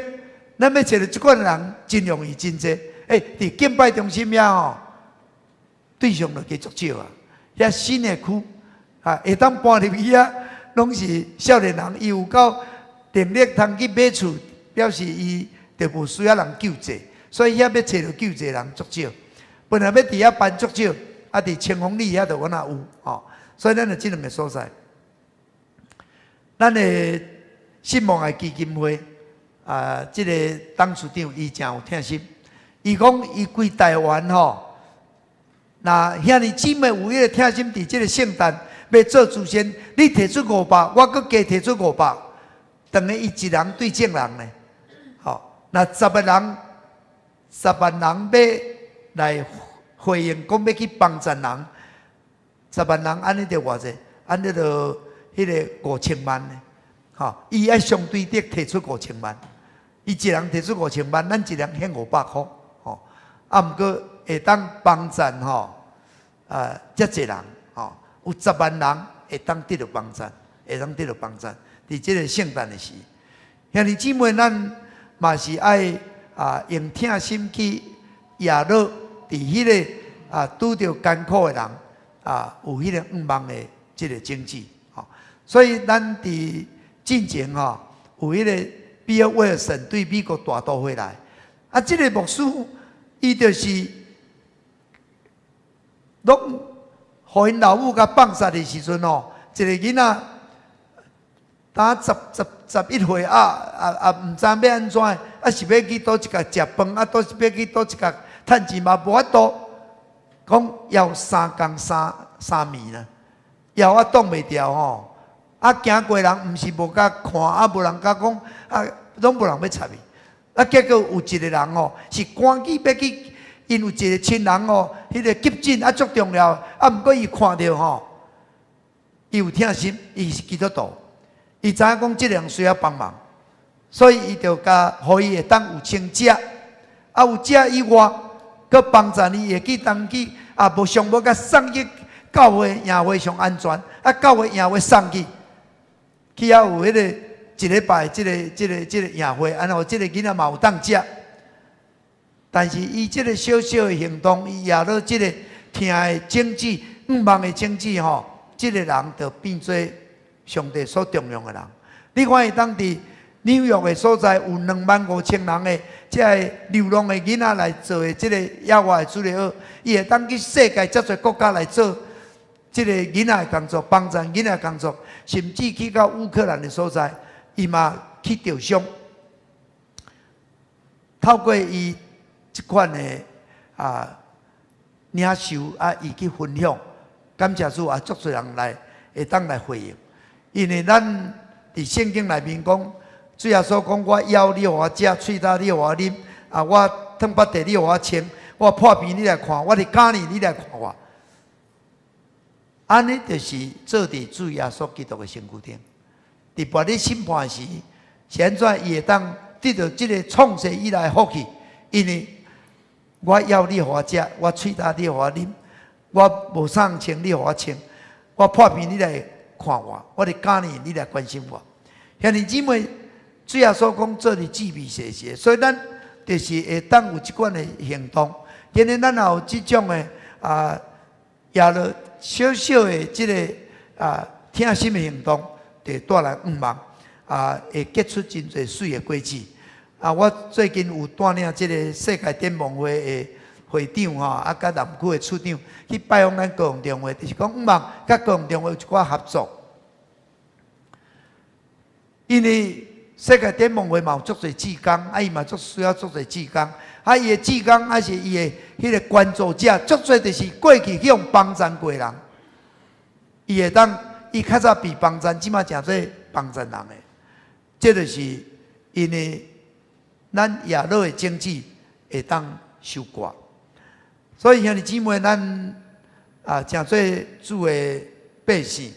咱欲揣著這款人真容易真濟。欸，佇敬拜中心遐吼，對象就加足少啊。遐新的區啊，會當搬入去遐，攏是少年人，伊有夠能力通去買厝，表示伊就無需要人救濟，所以遐欲揣著救濟人足少。本來欲佇遐辦足少，啊，佇清風里遐就敢若有吼，所以咱就這兩个所在。咱的信望愛基金會啊，這个董事長伊誠有疼心，伊講伊規台灣吼，若兄弟姊妹有彼个疼心，佇這个聖誕欲做慈善，你提出五百，我閣加提出五百，等於伊一人對眾人呢。吼，若10個人、10萬人欲來回應，講欲去幫贊人，十萬人按呢就偌濟，按呢就彼个5000萬呢。吼，伊愛相對的提出五千萬，伊一人提出五千萬，咱一人獻500箍，吼，啊，毋過會當幫贊吼，遮濟人，吼，有十萬人會當得著幫贊，會當得著幫贊。佇這个聖誕的時，兄弟姊妹，咱嘛是愛用疼心去掖落佇彼个拄著艱苦的人啊，有彼个向望的這个種子，吼。所以咱佇進前吼，有彼个比爾威爾森對美國大都會來，啊，這个牧師伊就是攏予𪜶老母共放殺的時陣吼，一个囡仔，當11歲啊，毋知欲按怎，啊是欲去佗一角食飯，啊佗是欲去佗一角趁錢嘛無法度，講枵3工3暝啦，枵啊擋袂牢吼。啊，行過人毋是無共看，啊，無人敢講，啊，攏無人欲插伊。啊，結果有一个人吼，是趕緊欲去，𪜶有一个親人吼，彼个急診啊足重要，啊，毋過伊看著吼，伊有疼心，伊是基督徒，伊知影講這个人需要幫忙，所以伊就共予伊會當有穿食，啊有食以外，閣幫助伊會去當去，啊無上無共送去教會營會上安全，啊，教會營會送去，去遐有彼個一禮拜，這個營會，按予這个囡仔嘛有當食。但是伊這个小小的行動，伊攑著這个疼的種子，向望的種子吼，這个人就變做上帝所重用的人。你看伊當佇紐約的所在有25,000人的這个流浪的囡仔來做的這个野外的主日學，伊會當去世界遮濟國家來做這个囡仔的工作，幫助囡仔的工作，甚至去到烏克蘭的所在，伊嘛去受傷。透過伊這款的領袖啊，伊去分享，感謝主啊，足濟人來會當來回應，因為咱佇聖經內面講，主耶穌講：我枵你予我食，喙焦你予我啉，啊，我褪腹地你予我穿，我破病你來看，我佇監獄你來看我。按呢就是做佇主耶穌基督的身軀頂。佇別日審判時，是按怎伊會當得著這个創世以來的福氣？因為我枵你予我食，我喙焦你予我啉，我無衫穿你予我穿，我破病你來看我，我佇監獄你來關心我。兄弟姊妹，主耶穌講做佇志未細細，所以咱就是會當有這款的行動。今日咱也有這種的啊，攑著小小的這个疼心的行動，就會帶來向望，啊，會結出真濟媠的果子。啊，我最近有帶領這个世界展望會的會長吼，啊，佮南區的處長去拜訪咱高雄中會，就是講向望佮高雄中會有一寡合作。因為世界展望會嘛有足濟志工，啊，伊嘛足需要足濟志工，啊，伊的志工還是伊的彼个關注者，足濟就是過去去予幫贊過的人，伊會當，伊較早被幫贊，這馬成做幫贊人的，這就是因為咱攑著的種子會當收割，所以兄弟姊妹，咱啊，成做主的百姓，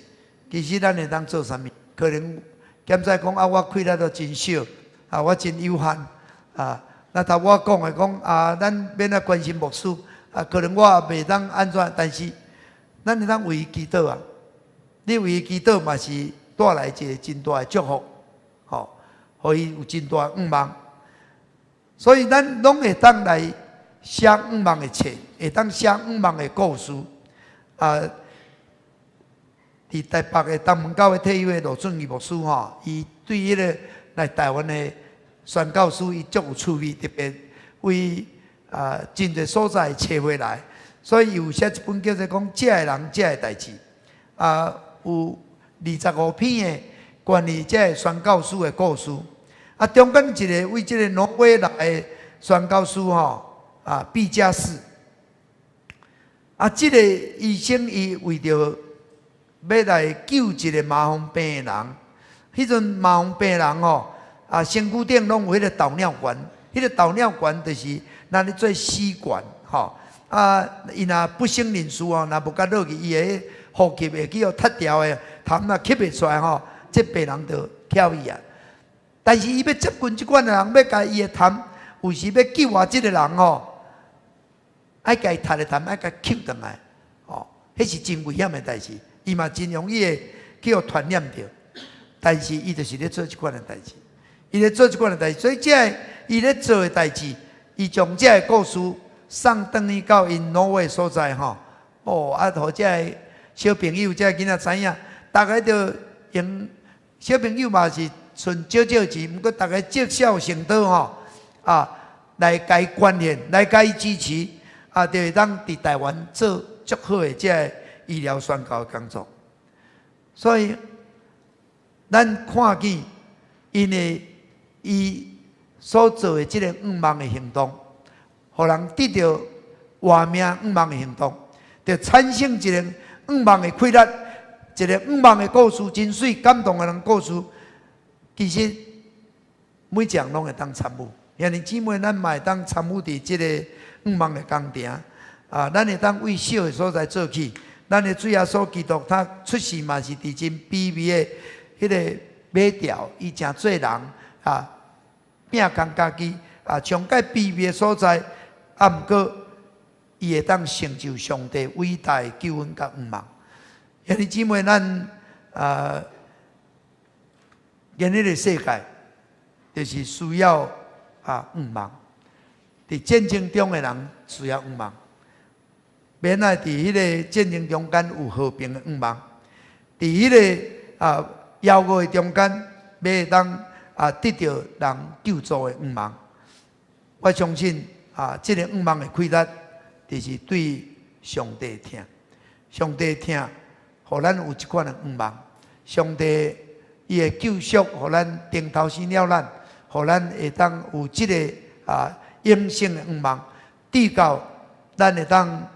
其實咱會當做啥物？可能檢在講啊，我氣力都真少，啊，我真有限，啊，那頭我講的講啊，咱免來關心牧師，啊，可能我也袂當按怎，但是咱會當為伊祈禱啊。你為伊祈禱嘛是帶來一个真大的祝福，吼，予伊有真大的向望。所以咱攏會當來寫向望的冊，會當寫向望的故事。啊，佇台北的東門教會退休的羅俊義牧師吼，伊對彼个來台灣的宣教師，伊足有趣味，特別為真濟所在揣回來，所以伊有寫一本叫做講這个人這个代誌，啊，有25篇的關於這个宣教師的故事。啊，中間一个為這个挪威來的宣教師吼，啊，畢加士。啊，這个醫生伊為著欲來救一个麻風病的人，彼陣麻風病人吼，啊，身軀頂攏有彼个導尿管，彼个導尿管就是咱咧做死管吼。啊，伊若不省人事哦，若無共落去，伊的呼吸會去予窒掉的，痰若吸袂出來吼，這病人就翘去啊。但是伊欲接近這款的人，欲共伊的痰，有時欲救活這个人吼，愛共伊窒的痰，愛共吸轉來，吼，彼是真危險的代誌。伊嘛真容易會去予傳染著，但是伊就是咧做這款的代誌，伊咧做這款的代誌，所以這个伊咧做的代誌，伊將這个故事送轉去到𪜶挪威所在吼，哦，啊，予這个小朋友、這个囡仔知影，逐家就用小朋友嘛是存少少錢，毋過逐家積少成多吼，啊，來共伊捐獻，來共伊支持，啊，就會當佇台灣做足好的這个醫療宣教的工作。所以咱看見，因為伊所做的這个向望的行動，予人得著活命向望的行動，就產生一个向望的氣力，一个向望的故事，真媠感動的人故事。其實每一人攏會當參與，兄弟姊妹，咱嘛會當參與佇這个向望的工程。啊，咱會當為小的所在做起。咱的主耶穌基督，他出世嘛是佇真卑微的彼个馬槽，伊成做人啊，摒空家己啊，上蓋卑微的所在，啊，毋過伊會當成就上帝偉大的救恩佮向望。兄弟姊妹，咱啊，今日的世界就是需要啊向望。佇戰爭中的人需要向望，免來佇彼个戰爭中間有和平的向望，佇彼个啊飢餓的中間，欲會當啊得著人救助的向望。我相信啊，這个向望的氣力，就是對上帝疼，上帝疼，予咱有這款的向望。上帝伊的救贖，予咱釘頭死了咱，予咱會當有這个啊永生的向望，直到咱會當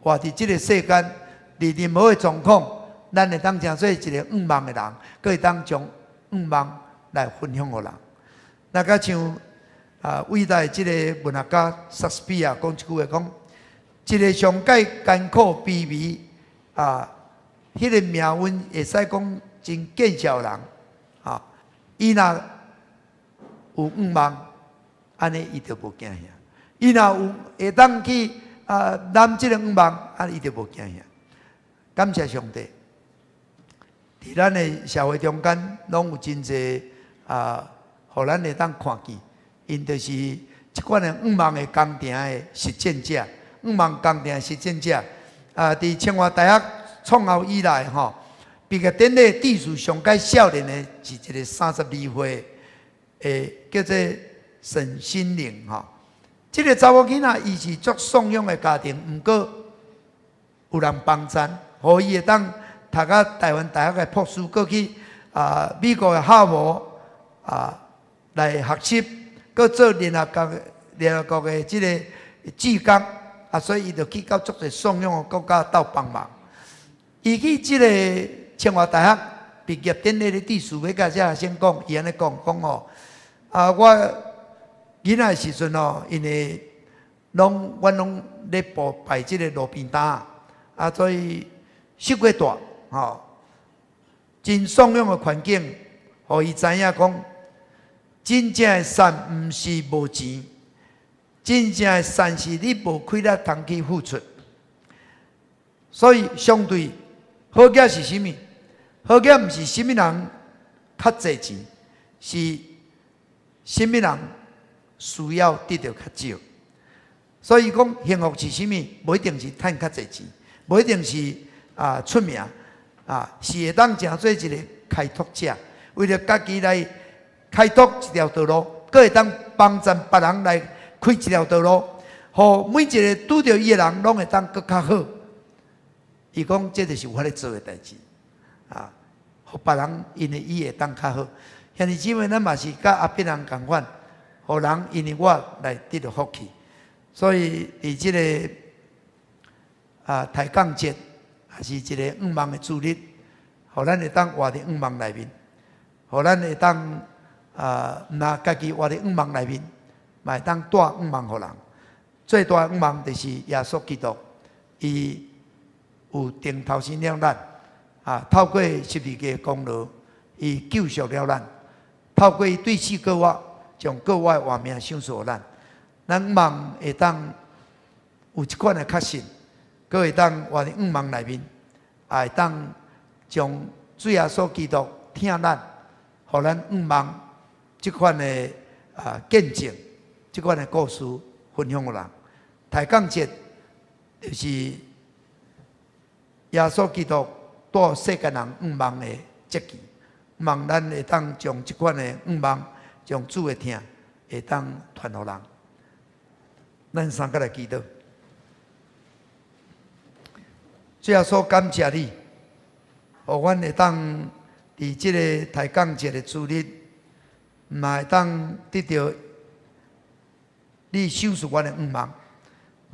活佇這个世間，佇任何的狀況，咱會當成做一個向望的人，閣會當將向望來分享予人。若較像啊，偉大的這個文學家莎士比亞講一句話，講一个上蓋艱苦卑微啊，彼个命運會使講真見笑人啊，伊若有向望，按呢伊就無驚嚇；伊若有會當去啊攬這个向望，按呢伊就無驚嚇。感謝上帝，佇咱的社會中間，攏有真濟啊，予咱會當看見，𪜶就是這款的向望的工程的實踐者，向望工程的實踐者。啊，佇清華大學創校以來，吼，畢業典禮致辭上蓋少年的是一个32歲的，叫做沈心靈吼。這个查某囡仔，伊是足散養的家庭，毋過有人幫贊，予伊會當讀到台灣大學的博士，閣去啊美國的哈佛啊來學習，閣做聯合國的這个志工啊，所以伊就去到足濟散養的國家鬥幫忙。伊去這个清華大學畢業典禮的致辭，欲共這學生講，伊按呢講講吼，啊，我囡仔的時陣吼，因為攏阮攏咧布擺這个路邊攤，啊，所以受過大吼，真散養的環境，予伊知影講，真正的散毋是無錢，真正的散是你無氣力通去付出。所以相對好額是啥物？好額毋是啥物人較濟錢，是啥物人需要得著較少。所以講幸福是啥物？無一定是趁較濟錢，無一定是啊出名啊，是會當成做一个開拓者，為著家己來開拓一條道路，閣會當幫贊別人來開一條道路，予每一个拄著伊的人攏會當閣較好。伊講這就是我咧做的代誌，啊，予別人因為伊會當較好。兄弟姊妹，咱嘛是佮亞伯人仝款，予人因為我來得著福氣。所以佇這个啊抬槓節，也是一个向望的主日，予咱會當活佇向望內面，予咱會當啊，毋但家己活佇向望內面，嘛會當帶向望予人。最大的向望就是耶穌基督，伊有釘頭死了咱，啊，透過十字架的功勞，伊救贖了咱。透過伊對死復活，將過活的活命賞賜予咱。咱望會當有這款的確信，閣會當活佇向望內面，也會當將主耶穌基督疼咱，予咱向望這款的啊見證，這款的故事分享予人。抬槓節就是耶穌基督帶世間人向望的節期，望咱會當將這款的向望，將主的疼會當傳予人。咱三個來祈禱。主耶穌，感謝你，予阮會當佇這个抬槓節的主日，嘛會當得著你賞賜阮的向望，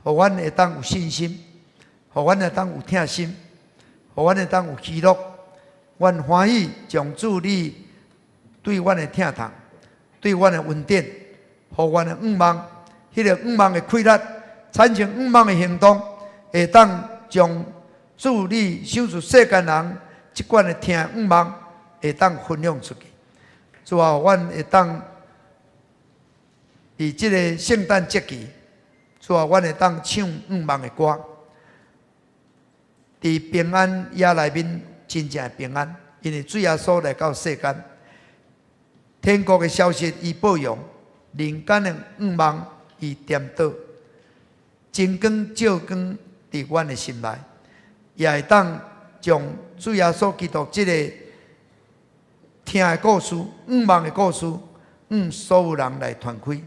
予阮會當有信心，予阮會當有疼心，予阮會當有喜樂。阮歡喜將主你對阮的疼痛，對阮的恩典，予阮的向望，彼个向望的氣力，產生向望的行動，會當將主你賞賜世間人這款的疼向望，會當分享出去。主啊，阮會當佇這个聖誕節期，主啊，阮會當唱向望的歌，佇平安夜內面真正的平安，因為主耶穌來到世間，天國的消息伊報揚，人間的向望伊顛倒，真光照光佇阮的心內，也會當將主耶穌基督這個疼的故事、向望的故事，向所有人來傳開，予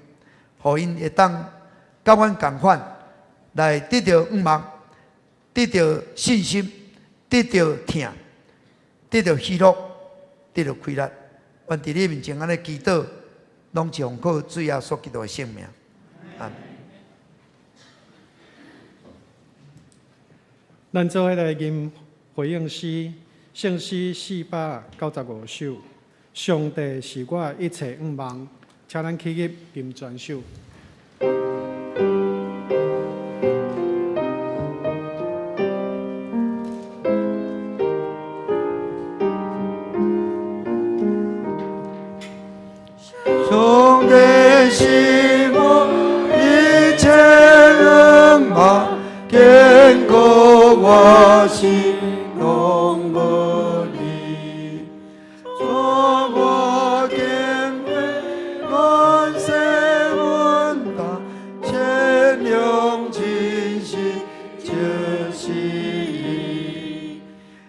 𪜶會當佮阮仝款來得著向望，得著信心，得著疼，得著喜樂，得著快樂。阮佇你面前按呢祈禱，攏是奉靠主耶穌基督的聖名。阿們。咱做伙來吟回應詩，聖詩495首。上帝是我一切向望，請咱起立吟全首。上帝是我一切向望，堅固我心，攏無離。帶我經過亂世混沌，善良真實就是伊。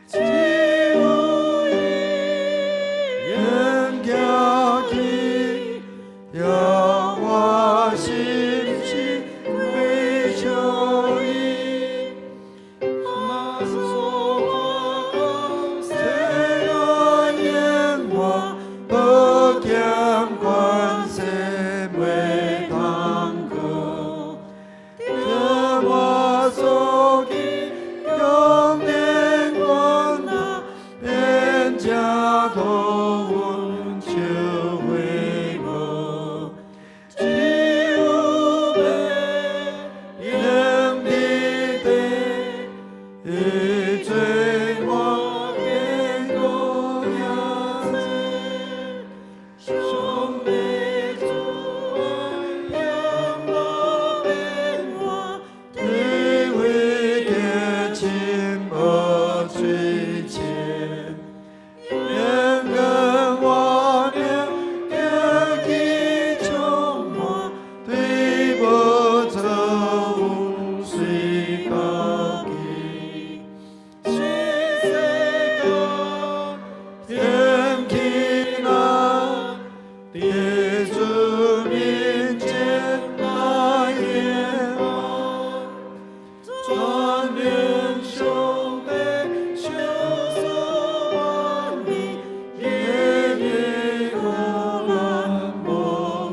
只有伊能行去，讓我心心歸向伊。那所世愛演化，無減關係袂當去。這我所見，永遠關那，變成土雲就會無。只有欲用佇地，伊做我堅固營子。上帝主愛永無變化，地位潔淨無罪愆。願跟我命行去充滿，對無錯誤隨家己。新世界天起來，佇主面前來演化。全能上帝賞賜萬民，日日苦難無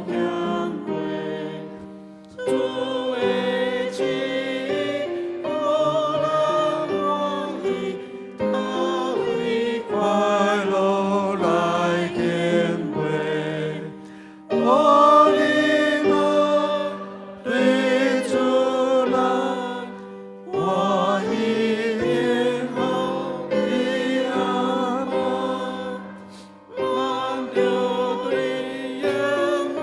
減過。主的旨意，予人滿意，大為快樂來經過。我你們對主來，我一定好的阿爸，咱著對耶和華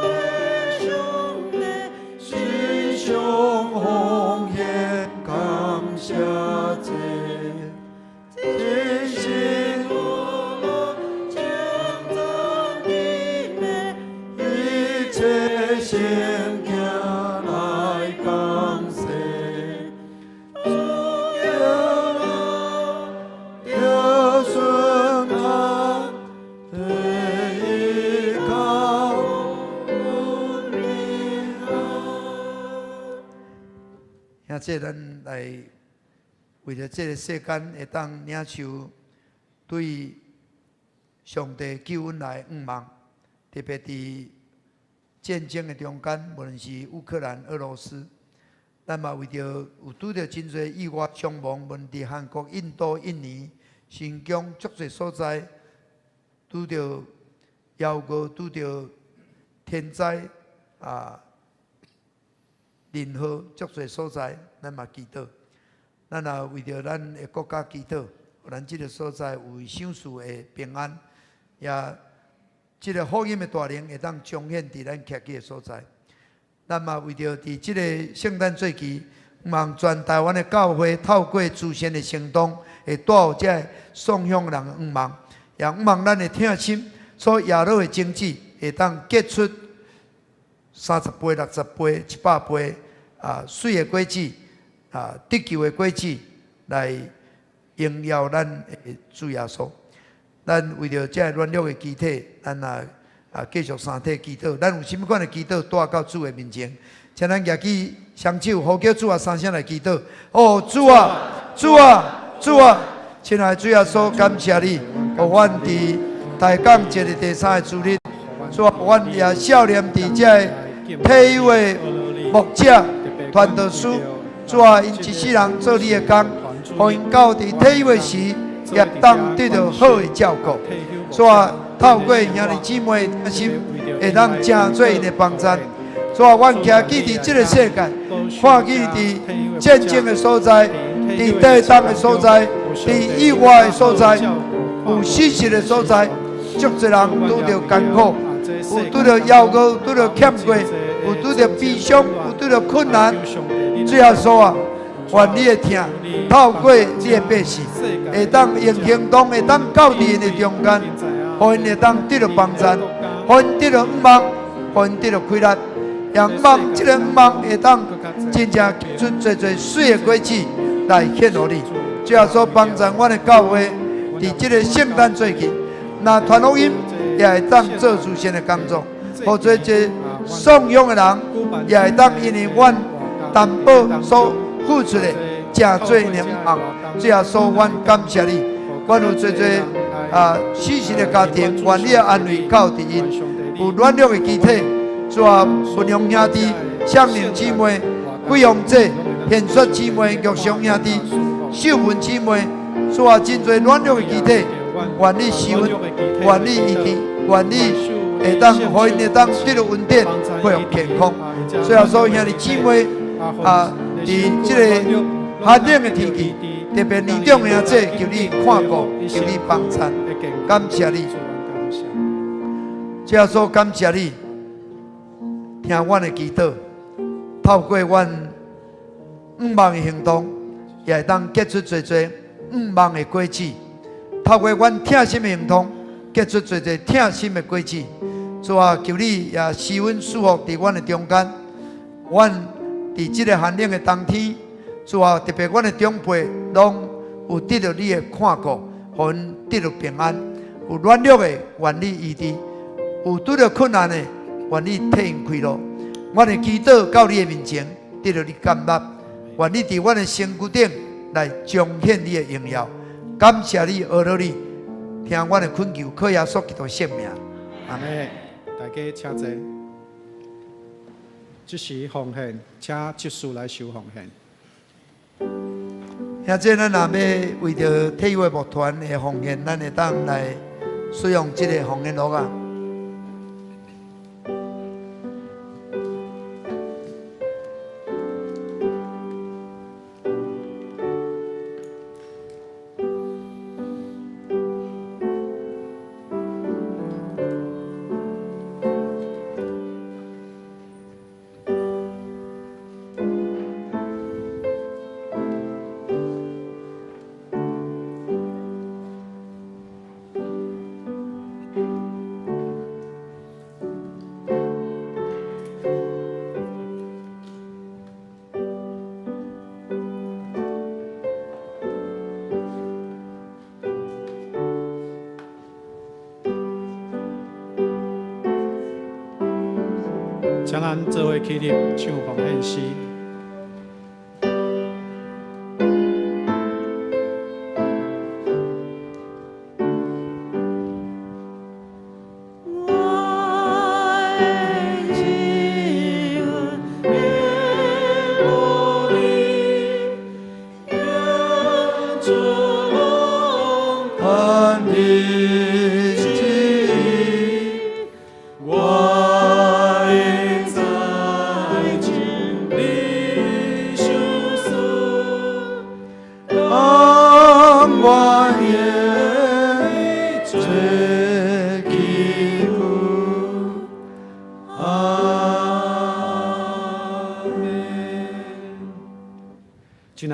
的上帝，獻上奉獻感謝祭。真心有樂稱讚的美，一切聖行來感謝。主耶耶順靠，對依靠阮平安。兄弟，咱來為著這个世間會當領受對上帝救恩來向望，特別佇戰爭的中間，無論是烏克蘭、俄羅斯，咱嘛為著有拄著真濟意外傷亡，無論佇韓國、印度、印尼、新疆足濟所在，拄著夭禍、拄著天災啊、人禍，足濟所在，咱嘛祈禱。咱也為著咱的國家祈禱，予咱這个所在有賞賜的平安，也這个福音的大能會當彰顯佇咱徛起的所在。咱嘛為著佇這个聖誕節期，望全台灣的教會透過慈善的行動，會帶予這个送香人的向望，也向望咱的疼心所耶魯的種子，會當結出30倍、60倍、100倍啊，媠的果子啊，得救的果子，來榮耀咱的主耶穌。咱為著這个軟弱的肢體，咱也啊繼續三體祈禱。咱有啥物款的祈禱帶到主的面前，請咱舉起雙手，呼叫主啊三聲來祈禱。哦，主啊，主啊，主啊！親愛的主耶穌，感謝你，予阮佇大港這个第三个主日，主啊，阮也少年佇這个退休的牧者、傳道師，主啊，𪜶一世人做你的工，予𪜶到佇退休的時，也當得著好的照顧。主啊，透過兄弟姊妹的疼心，會當成做𪜶的幫贊。主啊，阮徛起佇這个世界，看見佇戰爭的所在，佇地動的所在，佇意外的所在，有死屍的所在，足濟人拄著艱苦，有拄著枵餓，拄著欠過，有拄著悲傷，有拄著困難。主耶穌啊，願你的疼透過你的百姓，會當用行動，會當到佇𪜶的中間，予𪜶會當得著幫贊，予𪜶得著向望，予𪜶得著氣力，讓向望這个向望會當真正結出濟濟媠的果子來獻予你。主耶穌幫贊阮的教會，佇這个聖誕節期，若傳福音也會當做慈善的工作，予濟濟送養的人也會當因為阮擔保所付出的，成做𪜶的向望。主耶穌，阮感謝你，阮有濟濟啊死屍的家庭，願你的安慰到佇𪜶，有軟弱的肢體，主啊，文雄兄弟、双玲姊妹、桂紅姐、賢雪姊妹、玉祥兄弟、秀文姊妹，主啊，真濟軟弱的肢體，願你施恩，願你醫治，願你會當，予𪜶會當得著恩典，恢復健康。主耶穌兄弟姊妹啊，佇這个寒冷的天氣，特別年長的兄弟，求你看顧，求你幫贊，感謝你。主耶穌，感謝你，聽阮的祈禱，透過阮向望的行動，也會當結出濟濟向望的果子。透過阮疼心的行動，結出濟濟疼心的果子。主啊，求你也施恩賜福佇阮的中間。阮佇這个寒冷的冬天，主啊，特別阮的長輩攏有得著你的看顧，予𪜶得著平安。有軟弱的，願你醫治；有拄著困難的，願你替𪜶開路。阮的祈禱到你的面前，得著你接納。願你佇阮的身軀頂來彰顯你的榮耀。感謝你，阿羅你，聽阮的懇求，靠耶穌基督聖名。阿們。大家請坐。這時奉獻，請執事來收奉獻。兄弟，咱若欲為著退休的牧團的奉獻，咱會當來使用這个奉獻盒仔。請咱做伙起立唱奉獻詩。我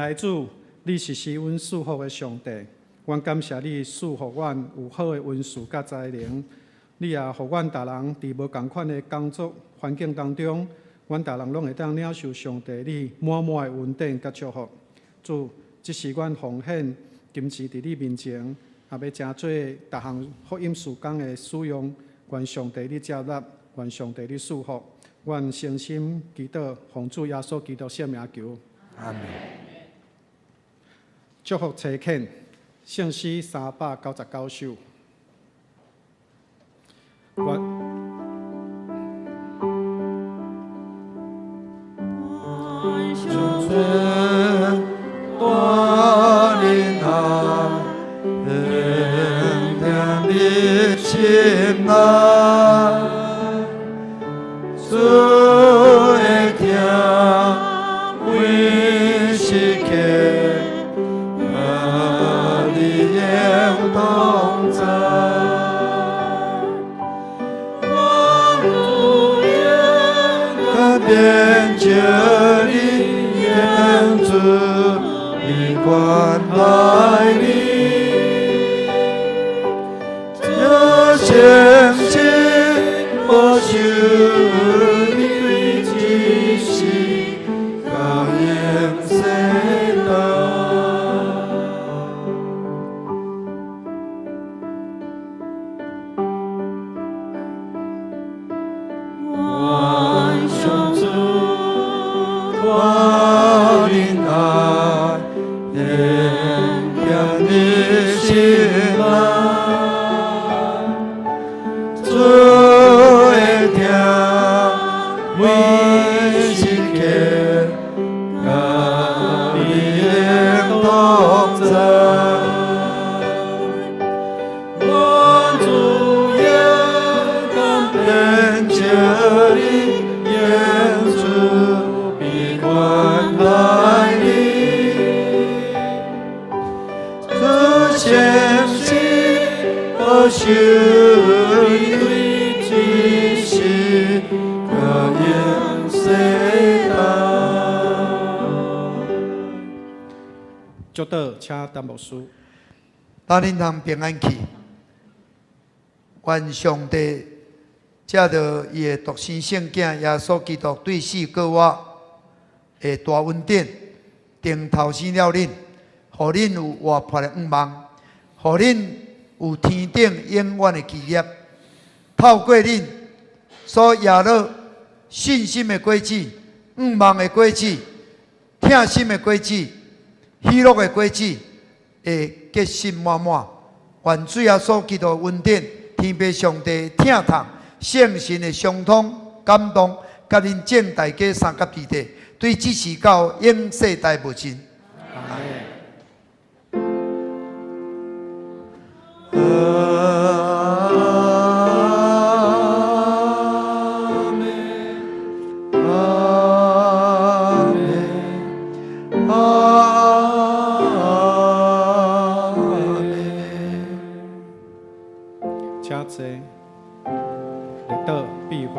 愛的主，你是賜阮祝福的上帝，阮感謝你賜予阮有好的恩賜佮才能，你也予阮逐人佇無仝款的工作環境當中，阮逐人攏會當領受上帝你滿滿的恩典佮祝福。主，這是阮奉獻金錢佇你面前，也欲成做逐項福音事工的使用。願上帝你接納，願上帝你賜福。阮誠心祈禱，奉主耶穌基督聖名求。阿門。祝福差遣，聖詩399首。我。上主帶領愛，恩典的心內，主的疼每時刻，與你永同在。願主勇敢變這你，願主的關懷你，這聖情保守你對這世到永世代。願上主帶領愛，恩典的心內，主的疼每時刻，佮你永同在。願主勇敢變這你，願主必關懷你，主誠實保守你對這世到永世代。祝禱，請陳牧師。咱恁通平安去，願上帝藉著伊的獨生聖囝耶穌基督對死過活的大恩典，定頭生了恁，予恁有活潑的向望，予恁有天頂永遠的基業。透過恁所掖落信心的果子、向望的果子、疼心的果子、喜樂的果子，會結實滿滿。願主耶穌基督的恩典、天父上帝疼痛、聖神的相通感動，佮恁眾大家相佮弟弟，對這時到永世代無盡。阿門。阿門，阿門，阿門。請坐，列禱閉會。